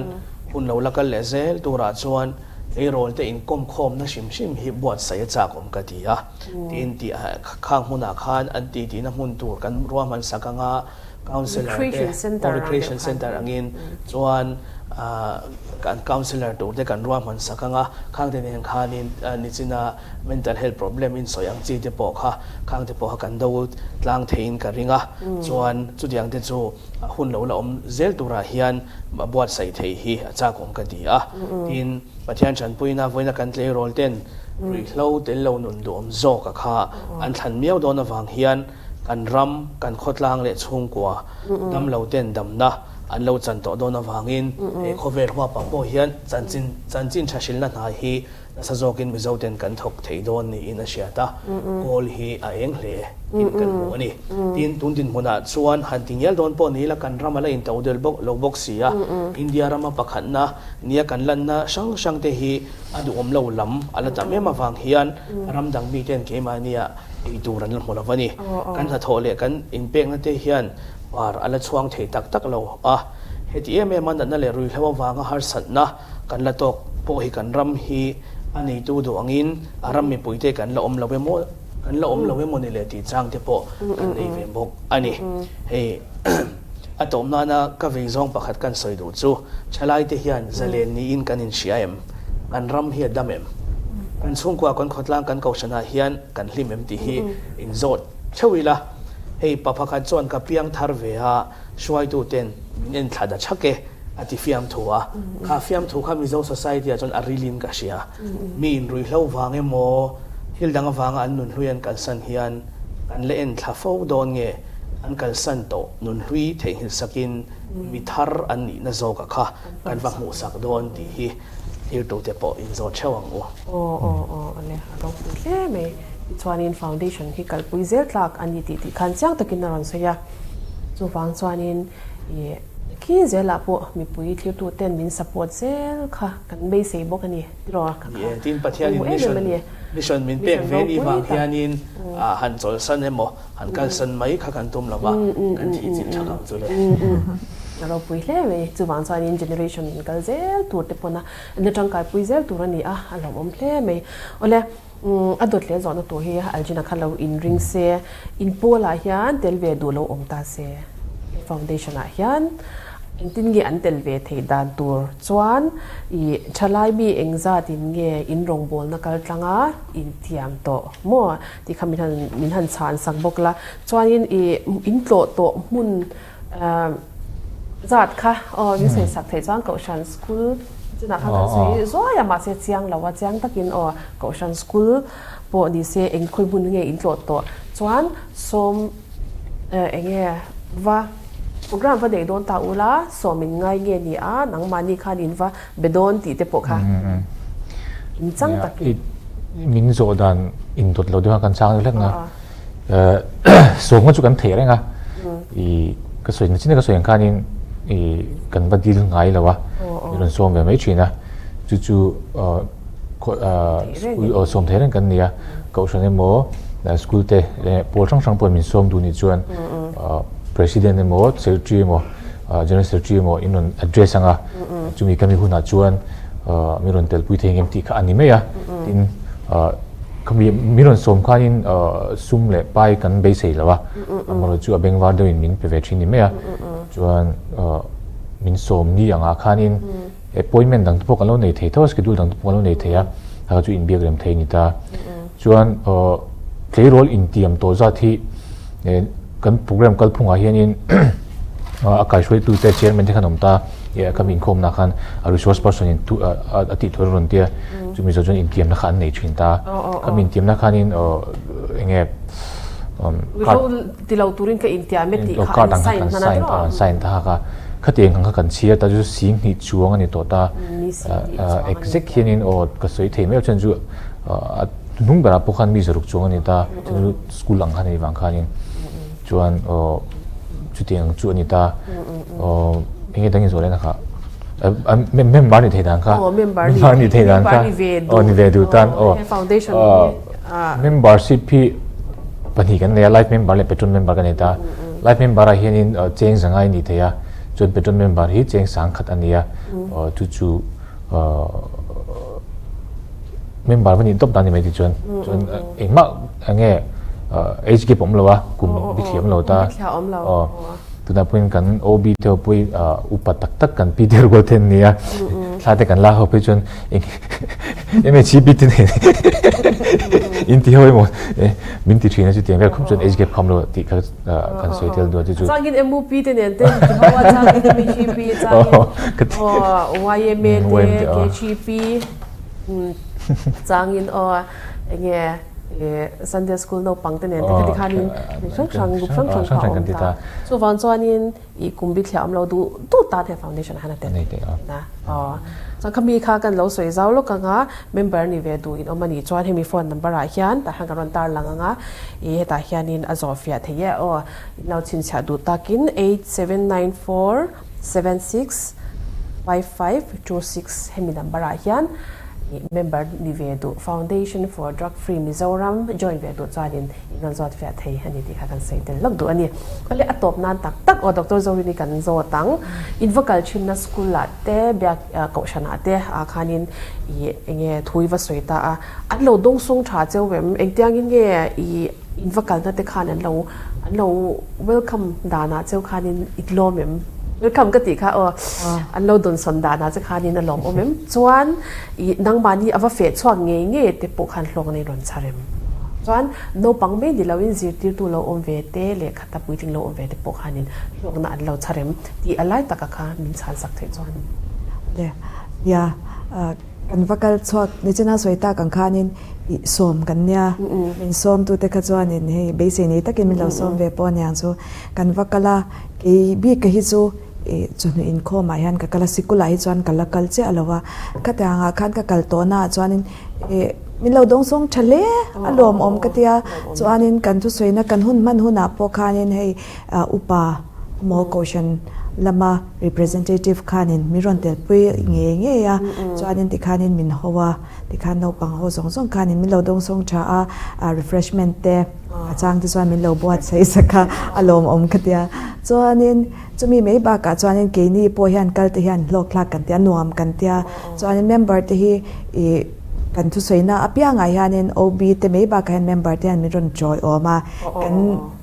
hun lo la kal leh zel turah chuan tleirawl te inkawm khawmna hrim hrim hi buatsaih a chak awm ka ti a. Tin, tih khang hmunah khan an titihna hmun tur kan ruahman sak anga Councillor te aw Recreation Centre angin chuan kan Councillor tur te kan ruahman sak anga khang te nen khanin nichina mental health problem in sawi ang chi te pawh kha khang te pawh kha kan do tlang theiin ka ring a, chuan chutiang te chu hun lo la awm zel turah hian buatsaih theih hi a chakawm ka ti a, tin Pathian tanpuina vawiina kan tleirawl ten ruihhlo tel lo nun duhawm zawka kha an thlan miau dawn avang hian Kan ram, kan khawtlang leh chhungkua damlo ten damna an lo chan tawh dawn avangin he khawvel huapah pawh hian chanchin chanchin tha hrilhna hna hi nasa zawkin Mizo ten kan thawk thei dawn niin a hriat a, kawl hi a eng hle in kan hmu a ni. Tin, tun dinhmunah chuan han ti ngial dawn pawh ni ila kan ram a la into del bawk lo bawk si a, India rama pakhatna nia kan lanna hrang hrang te hi a duhawm lo lam a la tam em avang hian ram dang miten keimahnia Ei tur an la hmu lo a ni. Kan hnathawh leh kan inpekna te hian par a la chhuang thei tak tak lo a. Heti em em a natna leh ruihhlo avanga harsatna kan la tawk pawh hi kan ram hi a neitu duh angin a ram mipuite kan la awm lo emaw kan la awm lo emaw ni leh tih chang te pawh kan nei ve bawk a ni. Hei a tawp nana ka vei zawng pakhat kan sawi duh chu thalaite hian zalen niin kan inhria em? Kan ram hi a dam em? Kan chhungkua kan khawtlang kan kohhranah hian kan hlim em tih hi inzawt theuh ila, hei pa pakhat chuan ka piang thar ve a, hruaitu ten min en thla da chhak e a ti fiamthu a, kha fiamthu kha Mizo society ah chuan a rilin ka hria. Mi inruihhlo vang emaw thil dang avanga an nunhlui an kalsan hian kan la en thla fo dawn nge an kalsan tawh nunhlui theihnghilh sakin mi thar an nihna zawka kha kan va hmuhsak dawn tih hi thirtute pawh inzawt theuh ang u. Aw aw aw ale a ropui hle mai. Tichuanin foundation hi kalpui zel tlak a ni tih tih khan chiang takin a rawn sawi a. Chuvang chuanin ih khi zelah pawh mipui thirtuten min support zel kha kan beisei bawk a ni tiraw ka kha Tin Pathianin mission mission min pek ve ni vang hianin han chawlhsan emaw Han kalsan mai kha kan tum lo va, kan thih chilh thak ang chu le. A ropui hle mai. Chuvang chuanin generation in kal zel tur te pawn a na tangkaipui zel tur a ni a, a lawmawm hle mai. Awle, a dawt leh zawhna tur hi Algina kha lo inring se, in pawlah hian tel ve duh lo awm ta se, he foundation ah hian engtin nge an tel ve theih dan tur chuan ih thalai mi engzatin nge in rawngbawlna kal tlanga intiam tawh maw? Tih kha min han min han chhan sak bawk la. Chuanin i in tlawh tawh hmun zat kha aw min sawi sak theih chuan Kohhran School chinah khan kan sawi zuai a mahse chiang lo a chiang takin aw Kohhran School pawh ni se eng khawi hmun nge in tlawh tawh chuan sawm eng nge va program va nei dawn ta ula sawm in ngai nge ni a nangmahni khan in va Be dawn tih te pawh kha in chang takin. Min zawh dan in dawt lo deuh a kan chang deuh hlek na. Sawm kha chu kan thei reng a. I ka sawi na chin ka sawi ang khanin i kan va dil ngai lo a. I rawn sawm ve mai thin a. Chu chu school sawm thei reng kan ni a. Kohhran emaw school te pawl hrang hrang pawhin min sawm duh nih chuan president emaw secretary emaw General Secretary emaw in rawn address anga chumi kami hunah chuan mi rawn telpui thei ngem tih kha a ni mai a. Tin, khami mi rawn sawm khanin sum leh pai kan beisei lo a, amaherawhchu chu a bengvar deuhin min pe ve thin ni mai a. Chuan min sawm ni angah khanin appointment dang te pawh kan lo nei thei tho a, schedule dang te pawh kan lo nei thei a, kha chu inbiak rem thei a ni ta. Chuan tleirawl intiam tawh zat hi. Kan program kalphungah hianin a kaihruaitute chairman te khan awm ta ka mi inkhawmna khan a resource person in a tih tur a rawn tia chumi zawh chuan intiamna kha an nei thin ta khami intiamna khanin enge ti lo turin ka intiam e tih kha an sign hman a tiraw? An sign ta kha khatiang ang kha kan chhiar ta chu 20 chuang a ni tawh ta exact hianin aw ka sawi thei mai lo chuan chu a hnung berah pawh khan mi zaruk chuang a ni ta chu School ang khan a nih vang khanin chuan aw chutiang chu a ni ta. Aw enge dangin zawh leh na kha member ni thei dan kha member ni thei dan kha aw ni ve duh tan aw membership hi pahnih kan nei a life member leh patron member kan nei ta. Life member ah hianin cheng zangai ni thei a chuan patron member hi cheng sangkhat a ni a chu chu Member va nih tawp dan ni mai ti chuan chuan engmah enge age gap awm lo a kum bithliah awm lo ta aw tunah pawhin kan OB te ho pawh upa tak tak kan pi te rual te an ni a thla te kan la ho phei chuan eng MHCP te nen in ti ho emaw min ti thin a chutiang vel khawp chuan age gap kha awm lo tih kha kan sawi tel duh a chu chu. Changin MUP te nen te in ti ho a changin MHCP changin YMA te KHP Changin aw enge Sunday school naupang te nen te khati khanin mi hrang hrang group hrang hrang kha a awm ta. Chuvang chuanin i kum bi thliah awm lo duh duh tan he foundation ah hian a tel na aw. Chuan khami kha kan lo sawi zau lawk anga member ni ve duh in awm a nih chuan hemi phone number ah hian tah hian ka rawn tar lang anga i hetah hianin a zawh fiah thei e aw. In lo chhinchhiah duh takin 8794 76 5526 hemi number ah hian member ni ve duh Foundation for Drug Free Mizoram join ve duh chuanin in rawn zawt fiah thei a ni tih kha kan sawi tel lawk duh a ni. Awle a tawp nan tak tak aw Doctor Zorini kan zawt ang. In va kal thinna school ah te biak kohhran ah te ah khanin i enge thu i va sawi ta a, an lo dawngsawng tha cheu em? Engtiangin nge i in va kalna te khan an lo an lo welcome danah cheu khanin i tlawm em? Welcome ka tih kha aw an lo dawnsawn danah che khanin a lawmawm em? Chuan i nangmahni a va feh chhuak ngei ngei te pawh khan hlawk nei rawn chhar em? Chuan naupang mai ni loin zirtirtu lo awm ve te leh khata puitling lo awm ve te pawh khanin hlawkna an lo chhar em? Tih a lai taka kha min chhan sak theih chuan. Le, nia, Kan va kal chhuak nichina sawi tak ang khanin ih sawm kan nia, min sawmtute kha chuanin hei beisei nei takin min lo sawm ve pawh aniang chu kan va kal a, kei bik ka hi chu ih chawhnu inkhawmah hian ka kal a, sikulah hi chuan ka la kal chiah lo a, khatiangah khan ka kal tawhnaah chuanin ih min lo dawngsawng tha hle a lawmawm ka tia, chuanin kan thusawina kan hun hman hunah pawh khanin hei upa maw kohhran lama representative khanin min rawn telpui ngei ngei a, chuanin tikhanin min ho a, tikhan naupang ho zawng zawng khanin min lo dawngsawng tha a, refreshment te a chang te chuan min lo buatsaih sak a, a lawmawm ka tia. Chuanin chumi mai bakah chuanin keini pawh hian kal te hian hlawkthlak kan tia, nuam kan tia, chuanin member te hi ih kan thusawi na apiangah hianin OB te mai bakah hian member te hian min rawn chawiawm a, kan.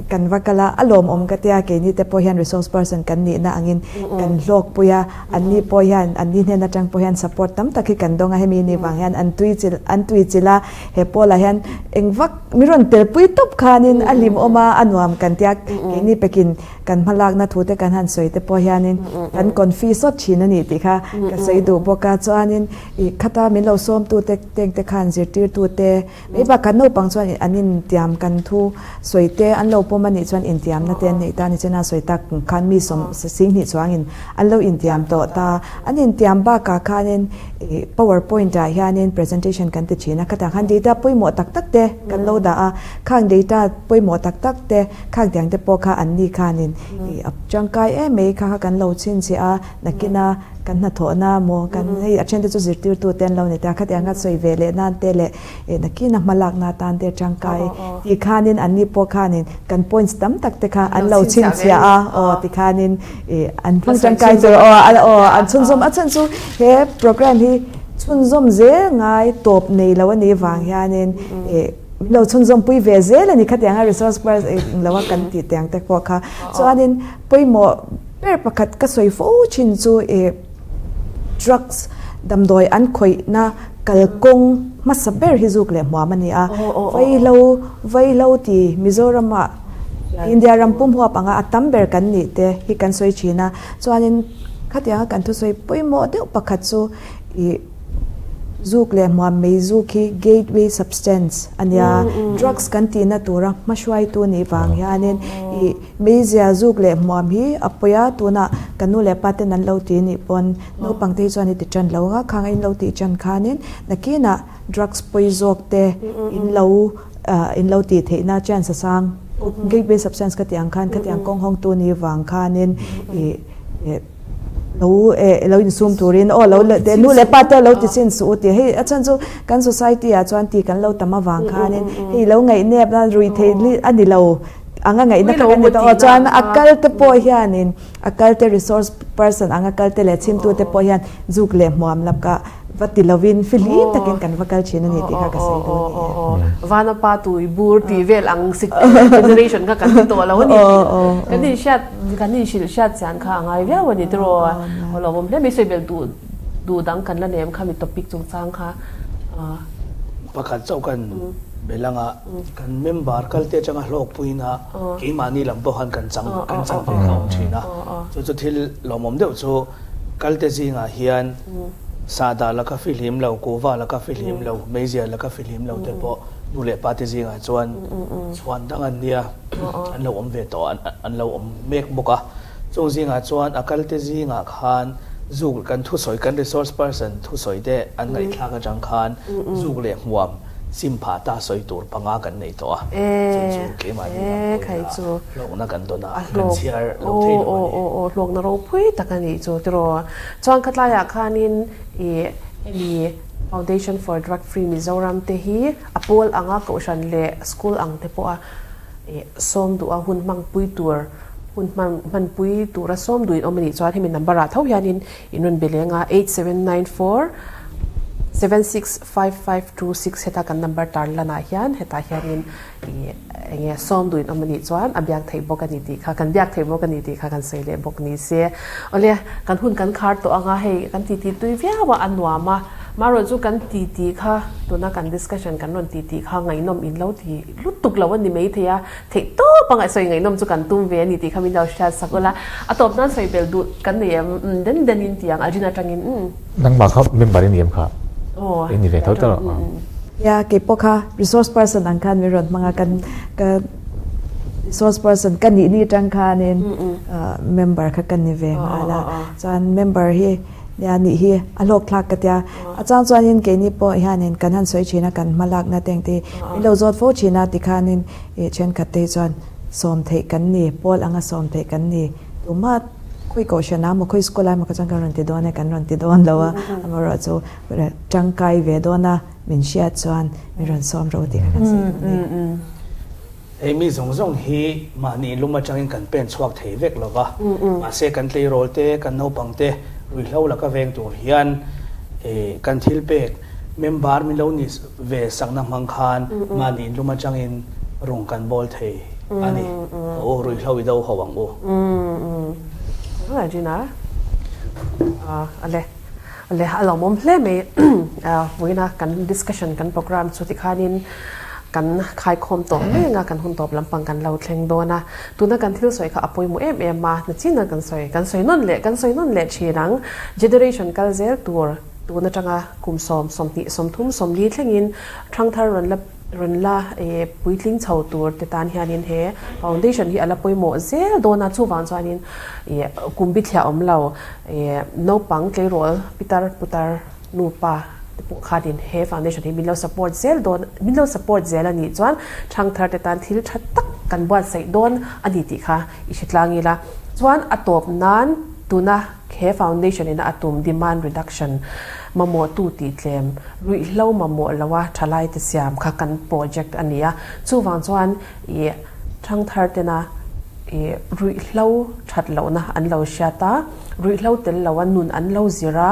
Kan va kal a, a lawmawm ka tia, keini te pawh hian resource person kan nihna angin kan hlawkpui a, anni pawh hian, anni hnen atang pawh hian support tam tak hi kan dawng a, hemi ni vang hian an tui chilh, an tui chilh a, he pawlah hian eng vak mi rawn telpui tawp khanin a hlimawm a, a nuam kan tia, keini pekin kan hmalakna thu te kan han sawi te pawh hianin kan confi sawt thin a ni tih kha ka sawi duh bawk a, chuanin ih khata min lo sawmtu te tengte khan zirtirtu te Mai bakah naupang chuan an intiam kan thu sawi te an lo pawm a nih chuan intiamna te an neih ta a ni chuan a sawi tak khan mi sawm 20 chuangin an lo intiam tawh ta. An intiam bakah khanin ih power point ah hianin presentation kan ti thin a, khatah khan data pawimawh tak tak te kan lo dah a, khang data pawimawh tak tak te khang tiang te pawh kha an ni khanin ih a tangkai em mai kha kha kan lo chhinchhiah a, nakina Kan hnathawhna maw kan hei a thiante chu zirtirtu te an lo ni ta khatiang a sawi ve leh nan te leh eh nakin a hmalakna atan te tangkai tih khanin an ni pawh khanin kan points tam tak te kha an lo chhinchhiah a aw ti khanin eh an hmang tangkai tur aw aw an chhunzawm a chhan chu he program hi chhunzawm zel ngai tawp nei lo a nih vang hianin eh min lo chhunzawm pui ve zel a ni khatiang a resource person eng lo a kan tih tiang te pawh kha chuanin pawimawh Ber pakhat ka sawi fo thin chu ih drugs damdawi an khawihna kalkawng hmasa ber hi zuk leh hmuam a ni a, Vaihlo Vaihlo ti Mizoramah India ram pum huap anga a tam ber kan nih te hi kan sawi thin a, chuanin khatianga kan thusawi pawimawh deuh pakhat chu ih zuk leh hmuam mei zuk hi gateway substance a nia, drugs kan tihna tura hmahruaitu nih vang hianin ih meizia zuk leh hmuam hi a pawi a, tunah kan nu leh pa ten an lo ti nih pawn naupang te hi chuan i ti tan lo ang a, khang a in lo tih tan khanin nakinah drugs pawi zawk te in lo in lo tih theihna chance a sang gateway substance ka tih ang khan khatiang kawng hawng tu ni vang khanin ih lo eh lo insum turin aw lo te nu leh pa te lo ti chin suh u tih hei a chhan chu kan society ah chuan ti kan lo tam avang khanin hei lo ngaihnep na rui theih li a ni lo anga ngaihna kha kan ni ta aw chuan a kal te pawh hianin a kal te resource person anga kal te leh chhimtu te pawh hian zuk leh hmuam lakah Va ti lovin fihlim takin kan va kal thin a ni tih kha ka sawi dawn a ni e. Vana pa tui bur tih vel ang generation kha kan ti tawh lo a ni tih kan inhriat kan inhrilh hriat chian kha a ngai viau a ni tiraw. Aw lo awm hle mai sawi belh duh duh dang kan la nem kha mi topic chungchang kha. Pakhat chauh kan belh anga kan member kalte atanga hlawkpuina keimahni lam pawh khan kan chang kan chang ve kha awm thin a. Chu chu thil lawmawm deuh chu kalte zingah hian Sahdah laka fihlim lo, kuhva laka fihlim lo, meizial laka fihlim lo te pawh nu leh pa te zingah chuan chhuan dang an nia, an lo awm ve tawh a, an lo awm mek bawk a. Chung zingah chuan a kal te zingah khan zuk kan thusawi, kan resource person thusawi te an ngaihthlak atang khan zuk leh hmuam sim phah ta sawi tur panga kan nei tawh a, chu chu keimahni lam pawhin hlawkna kan dawn a, kan chhiar lo thei lo a ni. Hlawkna ropui tak a nih chu tiraw. Chuan khatlaiah khanin ih hemi Foundation for Drug Free Mizoram te hi a pawl anga kohhran leh school ang te pawha ih sawm duh a hun hmangpui tur hun hman hmanpui tura sawm duhin awm a nih chuan hemi number ah tho hianin in rawn be leng a 8794 765526 heta kan number tarlan ah hian hetah hianin ih Enge sawm duin awm anih chuan a biak theih bawk a ni tih kha kan biak theih bawk a ni tih kha kan sawi leh bawk ni se. Awle, kan hun kan khar tawh anga hei kan titi tui viau a, a nuam a. Marawh chu kan titi kha tuna kan discussion kan rawn titi kha ngaihnawm in lo ti lutuk lo a ni mai thei a, theih tawp anga sawi ngaihnawm chu kan tum ve a ni tih kha min lo hriat sak ula. A tawp nan sawi belh duh kan nei em? Umm den den in ti ang Algina atangin umm. Nangmah kha member i ni em kha? Aw. I ni ve tho tawh lo. Nia, kei pawh kha resource person ang khan min rawn hmang a, kan ka resource person ka nih ni atang khanin member kha ka ni ve nghal a. Chuan member hi nia nih hi a hlawk thlak ka tia. A chang chuanin keini pawh hianin kan han sawi thin a, kan hma lakna te engte hi min lo zawt fo thin a tikhanin ih thenkhat te hi chuan sawm theih kan ni, pawl anga sawm theih kan ni tumah khawi kohhran ah emaw khawi school ah emaw kha chuan kan rawn ti dawn e kan rawn ti dawn lo a, amaherawhchu chu tangkai ve dawn a min hriat chuan min rawn sawm ro tih kha kan sawi dawn a ni. Hei mi zawng zawng hi mahni lum atangin kan pen chhuak thei vek lo va, mahse kan tleirawl te, kan naupang te ruihhlo laka veng tur hian kan thil pek member min lo ni ve sakna hmang khan mahni lum atangin rung kan bawl thei a ni. Aw ruihhlo i do ho ang u. Le a lawmawm hle mai. Vawiina kan discussion kan program chu tikhanin kan khaikhawm tawh mai anga kan hun tawp lampang kan lo thleng dawn a. Tuna kan thil sawi kha a pawimawh em em a, nachin a kan sawi kan sawi nawn leh kan sawi nawn leh thin ang. Generation kal zel tur tun atanga kum sawm, 20, 30, 40 thlengin thangthar rawn la Rawn la e puitling chho tur te tan hianin he foundation hi a la pawimawh zel dawn a, chuvang chuanin e kum bithliah awm lo e naupang tleirawl pitar putar nupa te pawh khanin he foundation hi min lo support zel dawn min lo support zel a nih chuan thangthar te tan thil tha tak kan buatsaih dawn a ni tih kha i hre tlang ila. Chuan a tawp nan tuna He foundation ina a tum demand reduction mamawhtu tih tlem, ruihhlo mamawh loa thalaite siam kha kan project a ni a. Chuvang chuan ih thangthar tena ih ruihhlo that lohna an lo hriat a, ruihhlo tel loa nun an lo zir a,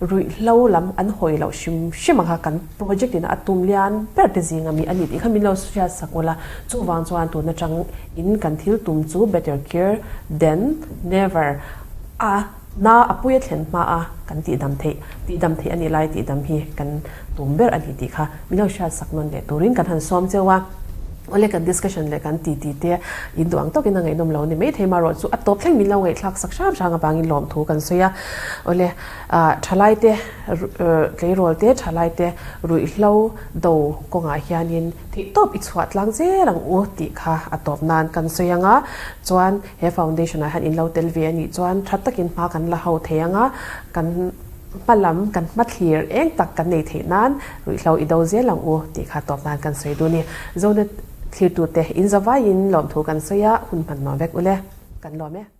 ruihhlo lam an hawi loh hrim hrim ang kha kan project ina a tum lian ber te zing ami a ni tih kha min lo hriat sak ula. Chuvang chuan tun atang in kan thil tum chu better cure than never. A na a pui a thlen hma a kan tihdam theih, tihdam theih a nih lai tihdam hi kan tum ber a ni tih kha min lo hriat sak nawn leh turin kan han sawm cheu a. Awle kan discussion leh kan titi te in duh ang tawkin a ngaihnawm lo a ni maithei marawh chu a tawp thleng min lo ngaihthlak sak hram hrang avangin lawmthu kan sawi a. Awle thalai te tleirawl te thalai te ruihhlo do kawngah hianin theihtawp i chhuah tlang zel ang u tih kha a tawp nan kan sawi ang a. Chuan he foundation ah hian in lo tel ve a nih chuan tha takin hma kan la ho thei ang a, kan hma lam kan hma thlir eng tak kan nei theih nan ruihhlo i do zel ang u tih kha tawp nan kan sawi duh a ni. Zonet thlirtute in zavaiin lawmthu kan sawi a, hun hman nuam vek ule. Kan lawm e.